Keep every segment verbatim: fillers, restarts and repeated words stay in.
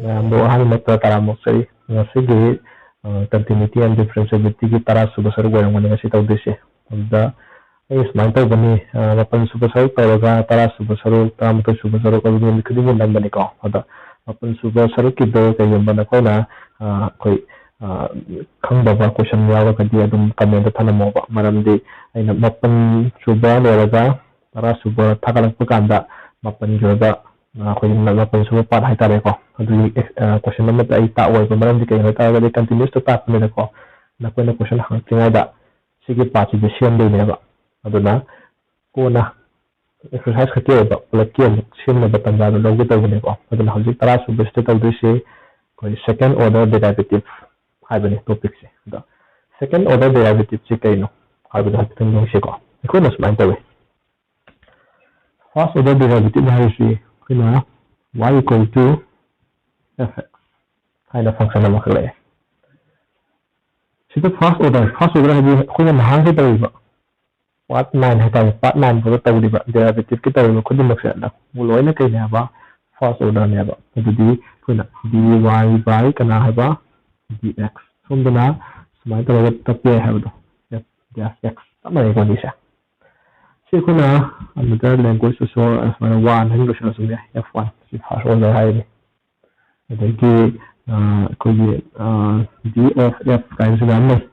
ꯃꯌꯥꯝꯕꯨ ꯑꯍꯥꯟꯕꯃꯛꯇ ꯇꯔꯥꯝꯅ ꯑꯣꯛꯆꯔꯤ꯫ ꯉꯁꯤꯒꯤ continuity and differentiabilityꯒꯤ ꯇꯔꯥꯁꯨꯕ ꯁꯔꯨꯛ ꯑꯣꯏꯔꯝꯒꯅꯤ ꯉꯁꯤ ꯇꯧꯗꯣꯏꯁꯦ꯫ ꯑꯗꯨꯗ ꯑꯩ ꯁꯨꯃꯥꯏꯅ ꯇꯧꯕꯅꯤ, ꯃꯥꯄꯟ ꯁꯨꯕ ꯁꯔꯨꯛ ꯇꯧꯔꯒ ꯇꯔꯥꯁꯨꯕ ꯁꯔꯨꯛ, ꯇꯔꯥꯃꯥꯊꯣꯏ ꯁꯨꯕ ꯁꯔꯨꯛ ꯑꯗꯨ ꯅꯨꯃꯤꯠ ꯈꯨꯗꯤꯡꯒꯤ ꯅꯝꯕꯅꯤꯀꯣ꯫ ꯑꯗ ꯃꯥꯄꯟ ꯁꯨꯕ ꯁꯔꯨꯛꯀꯤꯗꯣ ꯀꯩꯒꯨꯝꯕ ꯅꯈꯣꯏꯅ ꯑꯩꯈꯣꯏ ꯈꯪꯗꯕ question ꯌꯥꯎꯔꯒꯗꯤ ꯑꯗꯨꯝ commentꯇ ꯊꯅꯝꯃꯣꯕ꯫ ꯃꯔꯝꯗꯤ ꯑꯩꯅ ꯃꯥꯄꯟ ꯁꯨꯕ ꯂꯣꯏꯔꯒ ꯇꯔꯥ ꯁꯨꯕ ꯊꯥꯒꯠꯂꯛꯄ ꯀꯥꯟꯗ ꯃꯥꯄꯟꯒꯤ ꯑꯣꯏꯕ ꯑꯩꯈꯣꯏꯒꯤ ꯃꯥꯄꯟ ꯁꯨꯕ part ꯍꯥꯏꯇꯥꯔꯦꯀꯣ, ꯑꯗꯨꯒꯤ question ꯑꯃꯠꯇ ꯑꯩ ꯇꯥꯛꯑꯣꯏꯕ꯫ ꯃꯔꯝꯗꯤ ꯀꯩꯒꯤꯅꯣ ꯍꯥꯏ ꯇꯥꯔꯒꯗꯤ continuousꯇ ꯇꯥꯛꯄꯅꯤꯅꯀꯣ, ꯅꯈꯣꯏꯅ question ꯍꯪꯉꯛꯇ꯭ꯔꯤꯉꯩꯗ ꯁꯤꯒꯤ partꯁꯤꯗꯤ ꯁꯦꯝꯗꯣꯏꯅꯦꯕ꯫ ꯑꯗꯨꯅ ꯀꯣꯟꯅ exercise ꯈꯛꯀꯤ ꯑꯣꯏꯕ ꯄꯨꯂꯞꯀꯤ ꯑꯃꯨꯛ ꯁꯦꯝꯅꯕ ꯇꯥꯟꯖꯥꯗꯣ ꯂꯧꯒꯦ ꯇꯧꯕꯅꯦꯀꯣ꯫ ꯑꯗꯨꯅ ꯍꯧꯖꯤꯛ ꯇꯔꯥ ꯁꯨꯕꯁꯤꯗ ꯇꯧꯗꯣꯏꯁꯦ ꯑꯩꯈꯣꯏ second order derivative ꯍꯥꯏꯕꯅꯤ topicꯁꯦ꯫ ꯑꯗꯣ second order derivativeꯁꯦ ꯀꯩꯅꯣ ꯍꯥꯏꯕꯗꯣ ꯍꯥꯏꯐꯦꯠꯇꯪ ꯌꯦꯡꯁꯤꯀꯣ꯫ ꯑꯩꯈꯣꯏꯅ ꯁꯨꯃꯥꯏꯅ ꯇꯧꯋꯤ, first order derivative ꯍꯥꯏꯔꯤꯁꯤ ꯑꯩꯈꯣꯏꯅ y equal to f x ꯍꯥꯏꯅ function ꯑꯃꯈꯛ ꯂꯩ꯫ ꯁꯤꯗ first order, first order ꯍꯥꯏꯗꯤ ꯑꯩꯈꯣꯏꯅ ꯅꯍꯥꯟꯁꯦ ꯇꯧꯔꯤꯕ part nine ꯍꯥꯏꯇꯥꯔꯦ, part nine ꯐꯥꯎꯗ ꯇꯧꯔꯤꯕ derivative ꯀꯤ ꯇꯧꯔꯤꯕ ꯈꯨꯗꯤꯡꯃꯛꯁꯦ ꯂꯣꯏꯅ ꯀꯩꯅꯦ ꯍꯥꯏꯕ, first order ꯅꯦꯕ꯫ ꯑꯗꯨꯗꯤ ꯑꯩꯈꯣꯏꯅ dy by ꯀꯅꯥ ꯍꯥꯏꯕ, dx꯫ ꯁꯣꯝꯗꯅ ꯁꯨꯃꯥꯏꯅ ꯇꯧꯔꯒ ꯇꯞꯄ ꯌꯥꯏ ꯍꯥꯏꯕꯗꯣ, f dash x ꯆꯞ ꯃꯥꯟꯅꯩꯀꯣ ꯁꯤꯁꯦ꯫ ꯁꯤ ꯑꯩꯈꯣꯏꯅ another language ꯇꯁꯨ ꯁꯨꯃꯥꯏꯅ one ꯍꯥꯏꯅ ꯂꯣꯏꯁꯤꯜꯂꯁꯨ ꯌꯥꯏ, f one꯫ ꯁꯤ first order ꯍꯥꯏꯔꯅꯤ꯫ ꯑꯗꯒꯤ ꯑꯩꯈꯣꯏꯒꯤ d of f ꯀꯥꯏꯅꯁꯨ ꯃꯌꯥꯝ ꯂꯩ꯫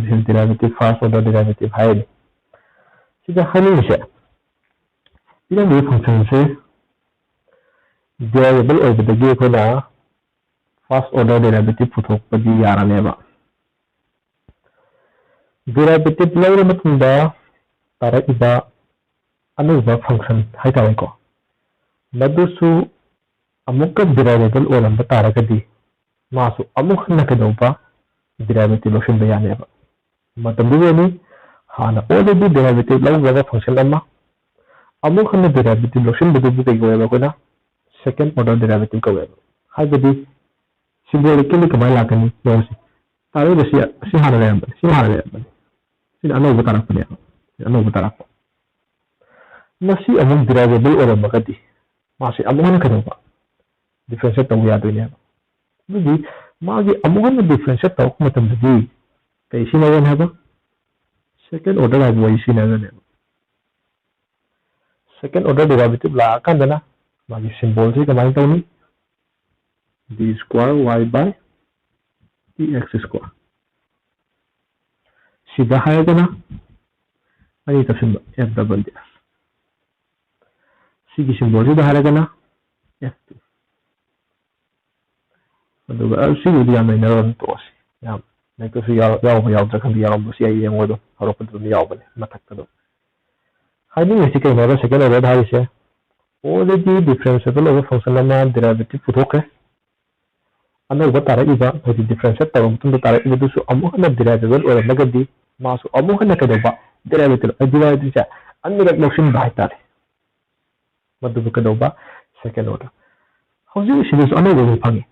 ꯁꯤ derivative, first order derivative ꯍꯥꯏꯔꯅꯤ꯫ ꯁꯤꯗ ꯍꯥꯏꯅꯤꯡꯉꯤꯁꯦ, ꯄꯤꯔꯝꯃꯤꯕ functionꯁꯦ derivable ꯑꯣꯏꯕꯗꯒꯤ ꯑꯩꯈꯣꯏꯅ first order derivative ꯄꯨꯊꯣꯛꯄꯗꯤ ꯌꯥꯔꯅꯦꯕ꯫ Derivative ꯂꯧꯔ ꯃꯇꯨꯡꯗ ꯇꯥꯔꯛꯏꯕ ꯑꯅꯧꯕ function ꯍꯥꯏꯇꯥꯔꯦꯀꯣ, ꯃꯗꯨꯁꯨ ꯑꯃꯨꯛꯀ derivable ꯑꯣꯏꯔꯝꯕ ꯇꯥꯔꯒꯗꯤ ꯃꯥꯁꯨ ꯑꯃꯨꯛ ꯍꯟꯅ ꯀꯩꯗꯧꯕ, derivative ꯂꯧꯁꯤꯟꯕ ꯌꯥꯅꯦꯕ꯫ ꯃꯇꯝꯗꯨꯗꯅꯤ ꯍꯥꯟꯅ already derivative ꯂꯧꯈ꯭ꯔꯕ function ꯑꯃ ꯑꯃꯨꯛ ꯍꯟꯅ derivative ꯂꯧꯁꯤꯟꯕꯗꯨꯕꯨ ꯀꯩ ꯀꯧꯋꯦꯕ? ꯑꯩꯈꯣꯏꯅ second order derivative ꯀꯧꯋꯦꯕ꯫ ꯍꯥꯏꯕꯗꯤ symbolically ꯀꯃꯥꯏꯅ ꯂꯥꯛꯀꯅꯤ ꯌꯦꯡꯉꯁꯤ꯫ ꯇꯥꯔꯛꯏꯕꯁꯤ ꯁꯤ ꯍꯥꯟꯅ ꯂꯩꯔꯝꯕꯅꯤ, ꯁꯤ ꯍꯥꯟꯅ ꯂꯩꯔꯝꯕꯅꯤ, ꯁꯤꯅ ꯑꯅꯧꯕ ꯇꯥꯔꯛꯄꯅꯦꯕ, ꯁꯤ ꯑꯅꯧꯕ ꯇꯥꯔꯛꯄ꯫ ꯃꯁꯤ ꯑꯃꯨꯛ derivable ꯑꯣꯏꯔꯝꯃꯒꯗꯤ ꯃꯥꯁꯤ ꯑꯃꯨꯛ ꯍꯟꯅ ꯀꯩꯗꯧꯕ, ꯗꯤꯐ꯭ꯔꯦꯟꯁꯤꯌꯦꯠ ꯇꯧꯕ ꯌꯥꯗꯣꯏꯅꯦꯕ꯫ ꯑꯗꯨꯗꯤ ꯃꯥꯒꯤ ꯑꯃꯨꯛ ꯍꯟꯅ ꯗꯤꯐ꯭ꯔꯦꯟꯁꯤꯌꯦꯠ ꯇꯧꯔꯛꯄ ꯃꯇꯝꯗꯗꯤ ꯀꯩ ꯁꯤꯖꯤꯟꯅꯒꯅꯤ ꯍꯥꯏꯕ? ꯁꯦꯀꯦꯟ ꯑꯣꯔꯗꯔ ꯍꯥꯏꯕ ꯋꯥꯔꯤ ꯁꯤꯖꯤꯟꯅꯒꯅꯦꯕ꯫ ꯁꯦꯀꯦꯟ ꯑꯣꯔꯗꯔ ꯗꯦꯔꯤꯚꯦꯇꯤꯚ ꯂꯥꯛꯑꯀꯥꯟꯗꯅ ꯃꯥꯒꯤ ꯁꯤꯝꯕꯣꯜꯁꯤ ꯀꯃꯥꯏꯅ ꯇꯧꯅꯤ? ꯗꯤ ꯁ꯭ꯀ꯭ꯋꯥꯔ ꯋꯥꯏ ꯕꯥꯏ ꯗꯤ ꯑꯦꯛꯁ ꯁ꯭ꯀ꯭ꯋꯥꯔ꯫ ꯁꯤꯗ ꯍꯥꯏꯔꯒꯅ ꯑꯅꯤ ꯇꯧꯁꯤꯟꯕ, ꯑꯦꯐ ꯗꯕꯜ ꯗꯤ ꯑꯦꯛꯁ꯫ ꯁꯤꯒꯤ ꯁꯤꯝꯕꯣꯜꯁꯤꯗ ꯍꯥꯏꯔꯒꯅ ꯑꯦꯐ ꯇꯨ꯫ ꯑꯗꯨꯒ ꯑ, ꯁꯤꯕꯨꯗꯤ ꯌꯥꯝ ꯅꯩꯅꯔꯣꯏ, ꯑꯗꯨꯝ ꯇꯣꯛꯑꯁꯤ꯫ ꯌꯥꯝ ꯂꯥꯏꯔꯤꯛꯇꯁꯨ ꯌꯥꯎ-, ꯌꯥꯎꯕ ꯌꯥꯎꯗ꯭ꯔꯥ ꯈꯪꯗꯦ, ꯌꯥꯎꯔꯝꯕꯁꯨ ꯌꯥꯏ, ꯌꯦꯡꯉꯣ ꯑꯗꯨꯝ ꯍꯧꯔꯛꯄꯗ ꯑꯗꯨꯝ ꯌꯥꯎꯕꯅꯦ ꯃꯊꯛꯇ ꯑꯗꯨꯝ꯫ ꯍꯥꯏꯅꯤꯡꯉꯤꯁꯤ ꯀꯩꯅꯣ ꯍꯥꯏꯕ, ꯁꯦꯀꯦꯟ ꯑꯣꯔꯗꯔ ꯍꯥꯏꯔꯤꯁꯦ ꯑꯣꯜꯔꯦꯗꯤ ꯗꯤꯐ꯭ꯔꯦꯟꯁꯤꯌꯦꯕꯜ ꯑꯣꯏꯕ ꯐꯪꯁꯟ ꯑꯃ ꯗꯦꯔꯤꯚꯦꯇꯤꯚ ꯄꯨꯊꯣꯛꯈ꯭ꯔꯦ꯫ ꯑꯅꯧꯕ ꯇꯥꯔꯛꯏꯕ, ꯍꯥꯏꯗꯤ ꯗꯤꯐ꯭ꯔꯦꯟꯁꯤꯌꯦꯠ ꯇꯧꯔꯕ ꯃꯇꯨꯡꯗ ꯇꯥꯔꯛꯏꯕꯗꯨꯁꯨ ꯑꯃꯨꯛ ꯍꯟꯅ ꯗꯦꯔꯤꯚꯦꯕꯜ ꯑꯣꯏꯔꯝꯃꯒꯗꯤ ꯃꯥꯁꯨ ꯑꯃꯨꯛ ꯍꯟꯅ ꯀꯩꯗꯧꯕ? ꯗꯦꯔꯤꯚꯦꯇꯤꯚ, ꯗꯦꯔꯤꯚꯦꯇꯤꯚꯁꯦ ꯑꯅꯤꯔꯛ ꯂꯧꯁꯤꯟꯕ ꯍꯥꯏꯇꯥꯔꯦ꯫ ꯃꯗꯨꯕꯨ ꯀꯩꯗꯧꯕ? ꯁꯦꯀꯦꯟ ꯑꯣꯔꯗꯔ꯫ ꯍꯧꯖꯤꯛ ꯁꯤꯗꯁꯨ ꯑꯅꯧꯕ ꯑꯃ ꯐꯪꯉꯤ꯫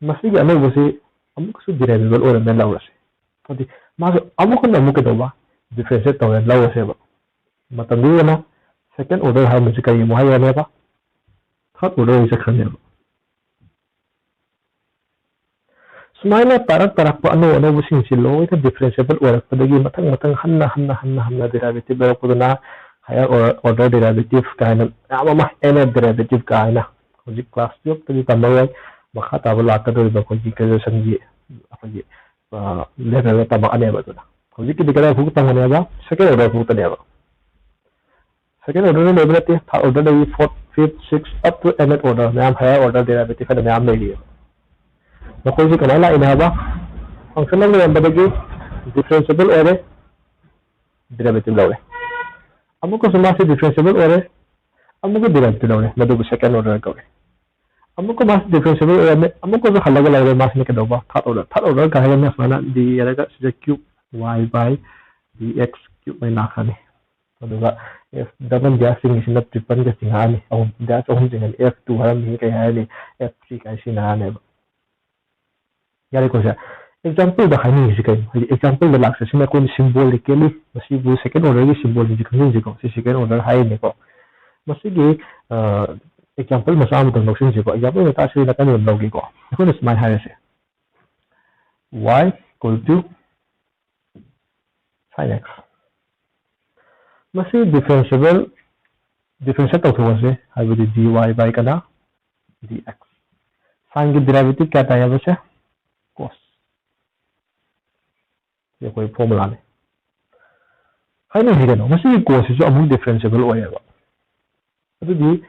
ꯃꯁꯤꯒꯤ ꯑꯅꯧꯕꯁꯤ ꯑꯃꯨꯛꯀꯁꯨ ꯗꯦꯔꯤꯚꯦꯕꯜ ꯑꯣꯏꯔꯝꯃꯦ ꯂꯧꯔꯁꯦ꯫ ꯑꯗꯨꯗꯤ ꯃꯥꯁꯨ ꯑꯃꯨꯛ ꯍꯟꯅ ꯑꯃꯨꯛ ꯀꯩꯗꯧꯕ? ꯗꯤꯐ꯭ꯔꯦꯟꯁꯤꯌꯦꯠ ꯇꯧꯔꯦ ꯂꯧꯔꯁꯦꯕ꯫ ꯃꯇꯝꯗꯨꯗꯅ ꯁꯦꯀꯦꯟ ꯑꯣꯔꯗꯔ ꯍꯥꯏꯔꯝꯕꯁꯤ ꯀꯔꯤ ꯑꯃꯨꯛ ꯍꯥꯏꯈ꯭ꯔꯅꯦꯕ? ꯊꯥꯔꯠ ꯑꯣꯔꯗꯔ ꯑꯣꯏꯅ ꯆꯠꯈ꯭ꯔꯅꯦꯕ꯫ ꯁꯨꯃꯥꯏꯅ ꯇꯥꯔꯛ ꯇꯥꯔꯛꯄ ꯑꯅꯧ ꯑꯅꯧꯕꯁꯤꯡꯁꯤ ꯂꯣꯏꯅ ꯗꯤꯐ꯭ꯔꯦꯟꯁꯤꯌꯦꯕꯜ ꯑꯣꯏꯔꯛꯄꯗꯒꯤ ꯃꯊꯪ ꯃꯊꯪ ꯍꯟꯅ ꯍꯟꯅ ꯍꯟꯅ ꯍꯟꯅ ꯗꯦꯔꯤꯚꯦꯇꯤꯚ ꯂꯧꯔꯛꯄꯗꯨꯅ ꯍꯥꯌꯔ ꯑꯣꯔꯗꯔ ꯗꯦꯔꯤꯚꯦꯇꯤꯚ ꯀꯥꯏꯅ ꯃꯌꯥꯝ ꯑꯃ, ꯑꯦꯟ ꯑꯦꯐ ꯗꯦꯔꯤꯚꯦꯇꯤꯚ ꯀꯥꯏꯅ ꯍꯧꯖꯤꯛ ꯀ꯭ꯂꯥꯁ ꯇꯨꯌꯦꯜꯐꯇꯗꯤ ꯇꯝꯃꯔꯣꯏ, ꯃꯈꯥ ꯇꯥꯕ ꯂꯥꯛꯀꯗꯧꯔꯤꯕ ꯑꯩꯈꯣꯏꯒꯤ ꯒ꯭ꯔꯦꯖꯨꯑꯦꯁꯟꯒꯤ ꯑꯩꯈꯣꯏꯒꯤ ꯂꯦꯚꯦꯜꯗ ꯇꯝꯃꯛꯑꯅꯦꯕ꯫ ꯑꯗꯨꯅ ꯍꯧꯖꯤꯛꯀꯤꯗꯤ ꯀꯗꯥꯏ ꯐꯥꯎ ꯇꯝꯒꯅꯦꯕ? ꯁꯦꯀꯦꯟ ꯑꯣꯔꯗꯔ ꯐꯥꯎꯇꯅꯦꯕ꯫ ꯁꯦꯀꯦꯟ ꯑꯣꯔꯗꯔꯗ ꯂꯣꯏꯕ ꯅꯠꯇꯦ, ꯊꯥꯔꯠ ꯑꯣꯔꯗꯔꯗꯒꯤ fourth, fifth, sixth, up to nth order ꯃꯌꯥꯝ, ꯍꯥꯌꯔ ꯑꯣꯔꯗꯔ ꯗꯦꯔꯤꯚꯦꯇꯤꯚ ꯍꯥꯏꯅ ꯃꯌꯥꯝ ꯂꯩꯔꯤꯑꯕ꯫ ꯃꯈꯣꯏꯁꯦ ꯀꯃꯥꯏꯅ ꯂꯥꯛꯏꯅꯦ ꯍꯥꯏꯕ? ꯐꯪꯁꯟ ꯑꯃ ꯂꯩꯔꯝꯕꯗꯒꯤ ꯗꯤꯐ꯭ꯔꯦꯟꯁꯤꯌꯦꯕꯜ ꯑꯣꯏꯔꯦ, ꯗꯦꯔꯤꯚꯦꯇꯤꯚ ꯂꯧꯔꯦ꯫ ꯑꯃꯨꯛꯀꯁꯨ ꯃꯥꯁꯤ ꯗꯤꯐ꯭ꯔꯦꯟꯁꯤꯌꯦꯕꯜ ꯑꯣꯏꯔꯦ, ꯑꯃꯨꯛꯀ ꯗꯦꯔꯤꯚꯦꯇꯤꯚ ꯂꯧꯔꯦ, ꯃꯗꯨꯕꯨ ꯁꯦꯀꯦꯟ ꯑꯣꯔꯗꯔ ꯀꯧꯔꯦ꯫ ꯑꯃꯨꯛꯀ ꯃꯥꯁꯤ ꯗꯤꯐ꯭ꯔꯦꯟꯁꯤꯌꯦꯕꯜ ꯑꯣꯏꯔꯝꯃꯦ, ꯑꯃꯨꯛꯀꯁꯨ ꯍꯜꯂꯒ ꯂꯧꯔꯦ, ꯃꯥꯁꯤꯅ ꯀꯩꯗꯧꯕ? ꯊꯥꯔꯠ ꯑꯣꯔꯗꯔ꯫ ꯊꯥꯔꯠ ꯑꯣꯔꯗꯔ ꯀꯥꯏ ꯍꯥꯏꯔꯒꯅ ꯁꯨꯃꯥꯏꯅ ꯗꯤ ꯍꯥꯏꯔꯒ ꯁꯤꯗ ꯀ꯭ꯌꯨꯕ ꯋꯥꯏ ꯕꯥꯏ ꯗꯤ ꯑꯦꯛꯁ ꯀ꯭ꯌꯨꯕ ꯍꯥꯏꯅ ꯂꯥꯛꯈ꯭ꯔꯅꯤ꯫ ꯑꯗꯨꯒ ꯑꯦꯐ ꯗꯕꯜ ꯗꯦꯁ ꯆꯤꯡꯉꯤꯁꯤꯅ ꯇ꯭ꯔꯤꯄꯜꯒ ꯆꯤꯡꯉꯛꯑꯅꯤ, ꯑꯍꯨꯝ ꯗꯦꯁ ꯑꯍꯨꯝ ꯆꯤꯡꯉꯅꯤ, ꯑꯦꯐ ꯇꯨ ꯍꯥꯏꯔꯝꯃꯤ ꯀꯩ ꯍꯥꯏꯔꯅꯤ? ꯑꯦꯐ ꯊ꯭ꯔꯤ ꯀꯥꯏꯅ ꯁꯤꯖꯤꯟꯅꯔꯅꯦꯕ꯫ ꯌꯥꯔꯦꯀꯣ ꯁꯦ? ꯑꯦꯛꯖꯥꯝꯄꯜꯗ ꯍꯥꯏꯅꯤꯡꯉꯤꯁꯤ ꯀꯩꯅꯣ? ꯍꯥꯏꯗꯤ ꯑꯦꯛꯖꯥꯝꯄꯜꯗ ꯂꯥꯛꯆꯁꯤꯅ ꯑꯩꯈꯣꯏꯅ ꯁꯤꯝꯕꯣꯂꯤꯀꯦꯜꯂꯤ ꯃꯁꯤꯕꯨ ꯁꯦꯀꯦꯟ ꯑꯣꯔꯗꯔꯒꯤ ꯁꯤꯝꯕꯣꯜꯁꯤꯡꯁꯦ ꯈꯪꯖꯤꯟꯁꯤꯀꯣ꯫ ꯁꯤ ꯁꯦꯀꯦꯟ ꯑꯣꯔꯗꯔ ꯍꯥꯏꯔꯤꯅꯦꯀꯣ꯫ ꯃꯁꯤꯒꯤ, ꯑ, example ꯃꯆꯥ ꯑꯃꯇꯪ ꯂꯧꯁꯤꯟꯁꯤꯀꯣ꯫ Example ꯃꯆꯥꯁꯤ ꯅꯥꯀꯟ ꯑꯃ ꯂꯧꯒꯦꯀꯣ꯫ ꯑꯩꯈꯣꯏꯅ ꯁꯨꯃꯥꯏꯅ ꯍꯥꯏꯔꯁꯦ, y equal to sin x꯫ ꯃꯁꯤ differentiable, differentiate ꯇꯧꯊꯣꯛꯑꯁꯦ, ꯍꯥꯏꯕꯗꯤ dy by ꯀꯅꯥ? Dx꯫ Sine ꯒꯤ derivative ꯀꯌꯥ ꯇꯥꯏ ꯍꯥꯏꯕꯁꯦ? Cos꯫ ꯁꯤ ꯑꯩꯈꯣꯏ formula ꯅꯤ꯫ ꯍꯥꯏꯅ ꯍꯥꯏꯒꯅꯣ, ꯃꯁꯤꯒꯤ cos ꯁꯤꯁꯨ ꯑꯃꯨꯛ differentiable ꯑꯣꯏꯌꯦꯕ꯫ ꯑꯗꯨꯗꯤ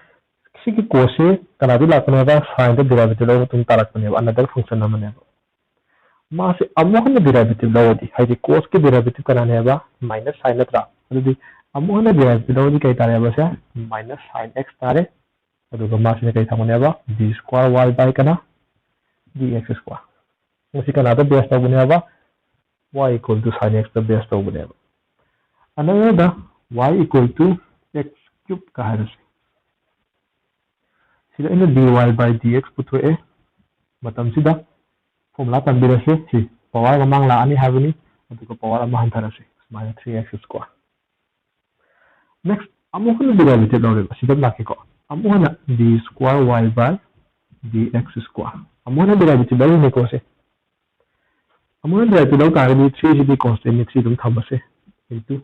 ꯁꯤꯒꯤ cos ꯁꯤ ꯀꯅꯥꯗꯤ ꯂꯥꯛꯄꯅꯦꯕ? Sine ꯗ derivative ꯂꯧꯔ ꯃꯇꯨꯡ ꯇꯥꯔꯛꯄꯅꯦꯕ, another function ꯑꯃꯅꯦꯕ꯫ ꯃꯥꯁꯦ ꯑꯃꯨꯛ ꯍꯟꯅ derivative ꯂꯧꯔꯗꯤ, ꯍꯥꯏꯗꯤ cos ꯀꯤ derivative ꯀꯅꯥꯅꯦꯕ? Minus sine ꯅꯠꯇ꯭ꯔꯥ? ꯑꯗꯨꯗꯤ ꯑꯃꯨꯛ ꯍꯟꯅ derivative ꯂꯧꯔꯗꯤ ꯀꯩ ꯇꯥꯔꯦꯕ ꯁꯦ? Minus sine x ꯇꯥꯔꯦ꯫ ꯑꯗꯨꯒ ꯃꯥꯁꯤꯅ ꯀꯩ ꯊꯝꯒꯅꯦꯕ? D square y by ꯀꯅꯥ? Dx square꯫ ꯃꯁꯤ ꯀꯅꯥꯗ base ꯇꯧꯕꯅꯦꯕ? Y equal to sine x ꯇ base ꯇꯧꯕꯅꯦꯕ꯫ ꯑꯅꯧꯕꯗ y equal to x cube ꯀ ꯍꯥꯏꯔꯁꯤ꯫ ꯁꯤꯗ ꯑꯩꯅ dy by dx ꯄꯨꯊꯣꯛꯑꯦ꯫ ꯃꯇꯝꯁꯤꯗ formula ꯇꯝꯕꯤꯔꯁꯤ꯫ ꯁꯤ power ꯃꯃꯥꯡ ꯂꯥꯛꯑꯅꯤ ꯍꯥꯏꯕꯅꯤ, ꯑꯗꯨꯒ power ꯑꯃ ꯍꯟꯊꯔꯁꯤ, ꯁꯨꯃꯥꯏꯅ three x square꯫ Next, ꯑꯃꯨꯛ ꯍꯟꯅ derivative ꯂꯧꯔꯦꯕ, ꯁꯤꯗ ꯂꯥꯛꯀꯦꯀꯣ꯫ ꯑꯃꯨꯛ ꯍꯟꯅ d square y by dx square꯫ ꯑꯃꯨꯛ ꯍꯟꯅ derivative ꯂꯧꯔꯤꯅꯦꯀꯣ ꯁꯦ꯫ ꯑꯃꯨꯛ ꯍꯟꯅ derivative ꯂꯧ ꯇꯥꯔꯒꯗꯤ three ꯁꯤꯗꯤ constant ꯅꯤ, three ꯑꯗꯨꯝ ꯊꯝꯃꯁꯦ, into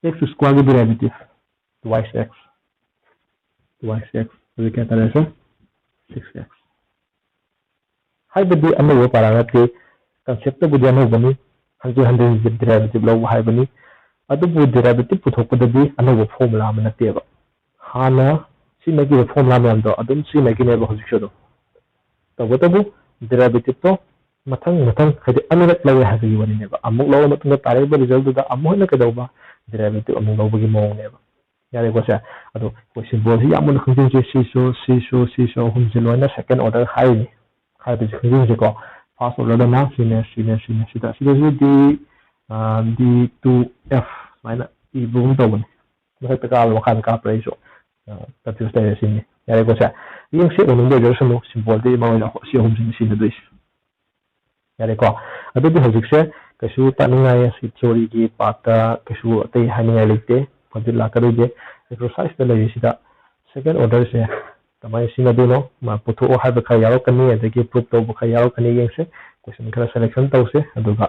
x square ꯒꯤ derivative, twice x, twice x, ꯑꯗꯨ ꯀꯌꯥ ꯇꯥꯔꯦ ꯁꯦ? Six x꯫ ꯍꯥꯏꯕꯗꯤ ꯑꯅꯧꯕ ꯄꯥꯔꯥ ꯅꯠꯇꯦ, concept ꯇꯕꯨꯗꯤ ꯑꯅꯧꯕꯅꯤ, ꯍꯟꯖꯤꯟ ꯍꯟꯖꯤꯟ derivative ꯂꯧꯕ ꯍꯥꯏꯕꯅꯤ꯫ ꯑꯗꯨꯕꯨ derivative ꯄꯨꯊꯣꯛꯄꯗꯗꯤ ꯑꯅꯧꯕ formula ꯑꯃ ꯅꯠꯇꯦꯕ꯫ ꯍꯥꯟꯅ ꯁꯤꯖꯤꯟꯅꯈꯤꯕ formula ꯃꯌꯥꯝꯗꯣ ꯑꯗꯨꯝ ꯁꯤꯖꯤꯟꯅꯈꯤꯅꯦꯕ ꯍꯧꯖꯤꯛꯁꯨ ꯑꯗꯨꯝ꯫ ꯇꯧꯕꯇꯕꯨ derivative ꯇꯣ ꯃꯊꯪ ꯃꯊꯪ, ꯍꯥꯏꯗꯤ ꯑꯅꯤꯔꯛ ꯂꯧꯋꯦ ꯍꯥꯏꯕꯒꯤ ꯋꯥꯔꯤꯅꯦꯕ꯫ ꯑꯃꯨꯛ ꯂꯧꯔ ꯃꯇꯨꯡꯗ ꯇꯥꯔꯛꯏꯕ result ꯇꯨꯗ ꯑꯃꯨꯛ ꯍꯟꯅ ꯀꯩꯗꯧꯕ? Derivative ꯑꯃꯨꯛ ꯂꯧꯕꯒꯤ ꯃꯑꯣꯡꯅꯦꯕ꯫ ꯌꯥꯔꯦꯀꯣ ꯁꯦ? ꯑꯗꯣ ꯑꯩꯈꯣꯏ symbol ꯁꯤ ꯌꯥꯝ ꯃꯨꯟꯅ ꯈꯪꯖꯤꯟꯁꯦ꯫ ꯁꯤꯁꯨ, ꯁꯤꯁꯨ, ꯁꯤꯁꯨ ꯑꯍꯨꯝꯁꯦ ꯂꯣꯏꯅ second order ꯍꯥꯏꯔꯤꯅꯤ ꯍꯥꯏꯕꯁꯦ ꯈꯪꯖꯤꯟꯁꯦꯀꯣ꯫ First order ꯗꯅ ꯁꯤꯅꯦ, ꯁꯤꯅꯦ, ꯁꯤꯅꯦ, ꯁꯤꯗ, ꯁꯤꯗꯁꯨ D, ꯑ, D two F ꯁꯨꯃꯥꯏꯅ ꯏꯕꯒꯨꯝ ꯇꯧꯕꯅꯤ꯫ ꯃꯊꯛꯇ ꯀꯥꯕ꯭ꯔꯥ ꯃꯈꯥꯗ ꯀꯥꯞꯄ꯭ꯔꯥ ꯑꯩꯁꯨ, ꯑ, confuse ꯂꯩꯔꯦ ꯁꯤꯅꯤ꯫ ꯌꯥꯔꯦꯀꯣ ꯁꯦ? ꯌꯦꯡꯁꯦ, ꯑꯣꯟꯅꯤꯡꯕ ꯑꯣꯏꯖꯔꯁꯅꯨ, symbol ꯗꯤ ꯃꯔꯨ ꯑꯣꯏꯅ ꯁꯤ ꯑꯍꯨꯝꯁꯤꯅꯤ ꯁꯤꯖꯤꯟꯅꯗꯣꯏꯁꯦ꯫ ꯌꯥꯔꯦꯀꯣ? ꯑꯗꯨꯗꯤ ꯍꯧꯖꯤꯛꯁꯦ ꯀꯩꯁꯨ ꯇꯥꯅꯤꯡꯉꯥꯏ, ꯁꯤ theory ꯒꯤ part ꯇ ꯀꯩꯁꯨ ꯑꯇꯩ ꯍꯥꯏꯅꯤꯡꯉꯥꯏ ꯂꯩꯇꯦ꯫ ꯍꯧꯖꯤꯛ ꯂꯥꯛꯀꯗꯣꯏꯁꯦ exercise ꯇ ꯂꯩꯔꯤꯁꯤꯗ second order ꯁꯦ ꯀꯃꯥꯏꯅ ꯁꯤꯖꯤꯟꯅꯗꯣꯏꯅꯣ, ꯃꯥ ꯄꯨꯊꯣꯛꯑꯣ ꯍꯥꯏꯕ ꯈꯔ ꯌꯥꯎꯔꯛꯀꯅꯤ, ꯑꯗꯒꯤ proof ꯇꯧꯕ ꯈꯔ ꯌꯥꯎꯔꯛꯀꯅꯤ꯫ ꯌꯦꯡꯁꯦ, question ꯈꯔ selection ꯇꯧꯁꯦ, ꯑꯗꯨꯒ